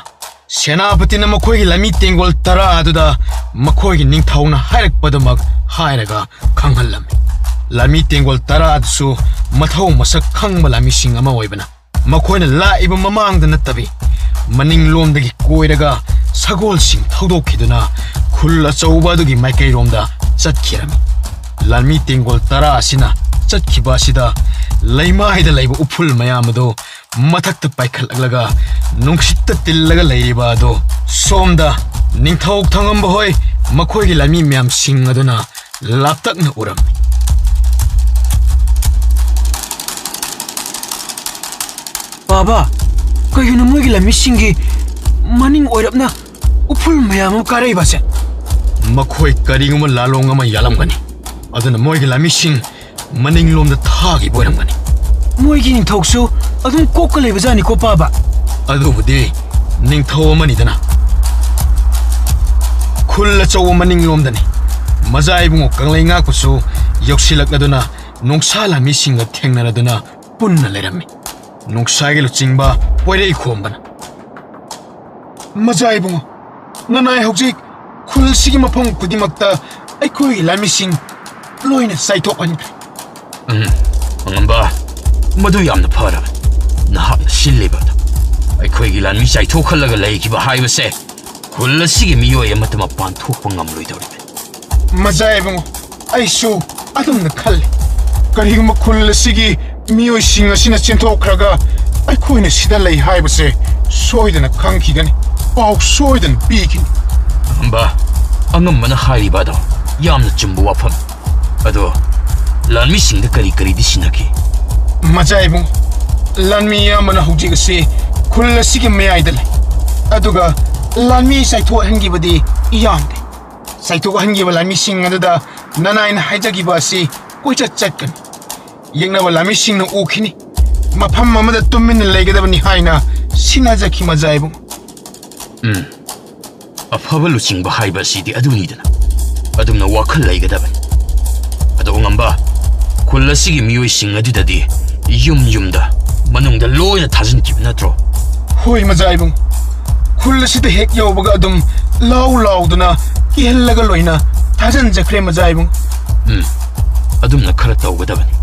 ꯁꯦꯅꯥꯄꯇꯤꯅ ꯃꯈꯣꯏꯒꯤ ꯂꯥꯟꯃꯤ ꯇꯦꯡꯒꯣꯜ ꯇꯔꯥ ꯑꯗꯨꯗ ꯃꯈꯣꯏꯒꯤ ꯅꯤꯡꯊꯧꯅ ꯍꯥꯏꯔꯛꯄꯗꯨꯃꯛ ꯍꯥꯏꯔꯒ ꯈꯪꯍꯜꯂꯝꯃꯤ꯫ ꯂꯥꯟꯃꯤ ꯇꯦꯡꯒꯣꯜ ꯇꯔꯥ ꯑꯗꯨꯁꯨ ꯃꯊꯧ ꯃꯁꯛ ꯈꯪꯕ ꯂꯥꯟꯃꯤꯁꯤꯡ ꯑꯃ ꯑꯣꯏꯕꯅ, ꯃꯈꯣꯏꯅ ꯂꯥꯛꯏꯕ ꯃꯃꯥꯡꯗ ꯅꯠꯇꯕꯤ ꯃꯅꯤꯡꯂꯣꯝꯗꯒꯤ ꯀꯣꯏꯔꯒ ꯁꯒꯣꯜꯁꯤꯡ ꯊꯧꯗꯣꯛꯈꯤꯗꯨꯅ ꯈꯨꯜ ꯑꯆꯧꯕ ꯑꯗꯨꯒꯤ ꯃꯥꯏꯀꯩꯔꯣꯝꯗ ꯆꯠꯈꯤꯔꯝꯃꯤ꯫ ꯂꯥꯟꯃꯤ ꯇꯦꯡꯒꯣꯜ ꯇꯔꯥ ꯑꯁꯤꯅ ꯆꯠꯈꯤꯕ ꯑꯁꯤꯗ ꯂꯩꯃꯥꯏꯗ ꯂꯩꯕ ꯎꯐꯨꯜ ꯃꯌꯥꯝ ꯑꯗꯨ ꯃꯊꯛꯇ ꯄꯥꯏꯈꯠꯂꯛꯂꯒ ꯅꯨꯡꯁꯤꯠꯇ ꯇꯤꯜꯂꯒ ꯂꯩꯔꯤꯕ ꯑꯗꯨ ꯁꯣꯝꯗ ꯅꯤꯡꯊꯧ ꯊꯥꯡꯉꯝꯕ ꯍꯣꯏ ꯃꯈꯣꯏꯒꯤ ꯂꯥꯟꯃꯤ ꯃꯌꯥꯝꯁꯤꯡ ꯑꯗꯨꯅ ꯂꯥꯞꯇꯛꯅ ꯎꯔꯝꯃꯤ꯫ ꯕꯥꯕꯥ, ꯀꯩꯒꯤꯅꯣ ꯃꯣꯏꯒꯤ ꯂꯥꯟꯃꯤꯁꯤꯡꯒꯤ ꯃꯅꯤꯡ ꯑꯣꯏꯔꯞꯅ ꯎꯐꯨꯜ ꯃꯌꯥꯝ ꯑꯃ ꯀꯥꯔꯛꯏꯕꯁꯦ? ꯃꯈꯣꯏ ꯀꯔꯤꯒꯨꯝꯕ ꯂꯥꯂꯣꯡ ꯑꯃ ꯌꯥꯜꯂꯝꯒꯅꯤ꯫ ꯑꯗꯨꯅ ꯃꯣꯏꯒꯤ ꯂꯥꯟꯃꯤꯁꯤꯡ ꯃꯅꯤꯡꯂꯣꯝꯗ ꯊꯥꯈꯤꯕ ꯑꯣꯏꯔꯝꯒꯅꯤ꯫ ꯃꯣꯏꯒꯤ ꯅꯤꯡꯊꯧꯁꯨ ꯑꯗꯨꯝ ꯀꯣꯛꯀ ꯂꯩꯕꯖꯥꯠꯅꯤꯀꯣ, ꯄꯥꯕ꯫ ꯑꯗꯨꯕꯨꯗꯤ ꯅꯤꯡꯊꯧ ꯑꯃꯅꯤꯗꯅ꯫ ꯈꯨꯜ ꯑꯆꯧꯕ ꯃꯅꯤꯡꯂꯣꯝꯗꯅꯤ꯫ ꯃꯖꯥ ꯏꯕꯨꯡꯉꯣ ꯀꯪꯂꯩ ꯉꯥꯛꯄꯁꯨ ꯌꯧꯁꯤꯜꯂꯛꯂꯗꯨꯅ ꯅꯣꯡꯁꯥ ꯂꯥꯟꯃꯤꯁꯤꯡꯒ ꯊꯦꯡꯅꯔꯗꯨꯅ ꯄꯨꯟꯅ ꯂꯩꯔꯝꯃꯤ꯫ ꯅꯣꯡꯁꯥꯒꯤ ꯂꯨꯆꯤꯡꯕ ꯄꯣꯏꯔꯩ ꯈꯣꯝꯕꯅ, "ꯃꯖꯥ ꯏꯕꯨꯡꯉꯣ, ꯅꯅꯥꯏ ꯍꯧꯖꯤꯛ ꯈꯨꯜꯁꯤꯒꯤ ꯃꯐꯝ ꯈꯨꯗꯤꯡꯃꯛꯇ ꯑꯩꯈꯣꯏꯒꯤ ꯂꯥꯟꯃꯤꯁꯤꯡ ꯂꯣꯏꯅ ꯆꯥꯏꯊꯣꯛꯍꯟꯈ꯭ꯔꯦ꯫" "ꯎꯝ, ꯑꯉꯝꯕ, ꯃꯗꯨ ꯌꯥꯝꯅ ꯐꯔꯕꯅꯤ꯫ ꯅꯍꯥꯛꯅ ꯁꯤꯜꯂꯤꯕ ꯑꯗꯨ ꯑꯩꯈꯣꯏꯒꯤ ꯂꯥꯟꯃꯤ ꯆꯥꯏꯊꯣꯛꯍꯜꯂꯒ ꯂꯩꯈꯤꯕ ꯍꯥꯏꯕꯁꯦ ꯈꯨꯜ ꯑꯁꯤꯒꯤ ꯃꯤꯑꯣꯏ ꯑꯃꯠꯇ ꯃꯄꯥꯟ ꯊꯣꯛꯄ ꯉꯝꯂꯣꯏꯗꯧꯔꯤꯕꯅꯤ꯫" "ꯃꯖꯥ ꯏꯕꯨꯡꯉꯣ, ꯑꯩꯁꯨ ꯑꯗꯨꯝꯅ ꯈꯜꯂꯤ꯫ ꯀꯔꯤꯒꯨꯝꯕ ꯈꯨꯜ ꯑꯁꯤꯒꯤ ꯃꯤꯑꯣꯏꯁꯤꯡ ꯑꯁꯤꯅ ꯆꯦꯟꯊꯣꯛꯈ꯭ꯔꯒ ꯑꯩꯈꯣꯏꯅ ꯁꯤꯗ ꯂꯩ ꯍꯥꯏꯕꯁꯦ ꯁꯣꯏꯗꯅ ꯈꯪꯈꯤꯒꯅꯤ, ꯄꯥꯎ ꯁꯣꯏꯗꯅ ꯄꯤꯈꯤꯅꯤ꯫" "ꯑꯉꯝꯕ, ꯑꯉꯝꯕꯅ ꯍꯥꯏꯔꯤꯕ ꯑꯗꯣ ꯌꯥꯝꯅ ꯆꯨꯝꯕ ꯋꯥꯐꯝ꯫ ꯑꯗꯣ ꯂꯥꯟꯃꯤꯁꯤꯡꯗ ꯀꯔꯤ ꯀꯔꯤꯗꯤ ꯁꯤꯟꯅꯈꯤ?" "ꯃꯖꯥ ꯏꯕꯨꯡꯉꯣ, ꯂꯥꯟꯃꯤ ꯑꯃꯅ ꯍꯧꯖꯤꯛ ꯑꯁꯤ ꯈꯨꯜ ꯑꯁꯤꯒꯤ ꯃꯌꯥꯏꯗ ꯂꯩ꯫ ꯑꯗꯨꯒ ꯂꯥꯟꯃꯤ ꯆꯥꯏꯊꯣꯛꯍꯟꯈꯤꯕꯗꯤ ꯌꯥꯝꯗꯦ꯫ ꯆꯥꯏꯊꯣꯛꯍꯟꯈꯤꯕ ꯂꯥꯟꯃꯤꯁꯤꯡ ꯑꯗꯨꯗ ꯅꯅꯥꯏꯅ ꯍꯥꯏꯖꯈꯤꯕ ꯑꯁꯤ ꯀꯣꯏꯆꯠ ꯆꯠꯀꯅꯤ꯫ ꯌꯦꯛꯅꯕ ꯂꯥꯟꯃꯤꯁꯤꯡꯅ ꯎꯈꯤꯅꯤ꯫ ꯃꯐꯝ ꯑꯃꯗ ꯇꯨꯃꯤꯟꯅ ꯂꯩꯒꯗꯕꯅꯤ ꯍꯥꯏꯅ ꯁꯤꯟꯅꯖꯈꯤ ꯃꯖꯥ ꯏꯕꯨꯡ꯫ ꯎꯝ, ꯑꯐꯕ ꯂꯨꯆꯤꯡꯕ ꯍꯥꯏꯕ ꯑꯁꯤꯗꯤ ꯑꯗꯨꯅꯤꯗꯅ꯫ ꯑꯗꯨꯝꯅ ꯋꯥꯈꯜ ꯂꯩꯒꯗꯕꯅꯤ꯫ ꯑꯗꯣ ꯑꯉꯝꯕ, ꯈꯨꯜ ꯑꯁꯤꯒꯤ ꯃꯤꯑꯣꯏꯁꯤꯡ ꯑꯗꯨꯗꯗꯤ ꯌꯨꯝ ꯌꯨꯝꯗ ꯃꯅꯨꯡꯗ ꯂꯣꯏꯅ ꯊꯥꯖꯤꯟꯈꯤꯕ ꯅꯠꯇ꯭ꯔꯣ? ꯍꯣꯏ ꯃꯖꯥ ꯏꯕꯨꯡ, ꯈꯨꯜ ꯑꯁꯤꯗ ꯍꯦꯛ ꯌꯧꯕꯒ ꯑꯗꯨꯝ ꯂꯥꯎ ꯂꯥꯎꯗꯨꯅ ꯀꯤꯍꯜꯂꯒ ꯂꯣꯏꯅ ꯊꯥꯖꯤꯟꯖꯈ꯭ꯔꯦ ꯃꯖꯥ ꯏꯕꯨꯡ꯫ ꯎꯝ, ꯑꯗꯨꯝꯅ ꯈꯔ ꯇꯧꯒꯗꯕꯅꯤ꯫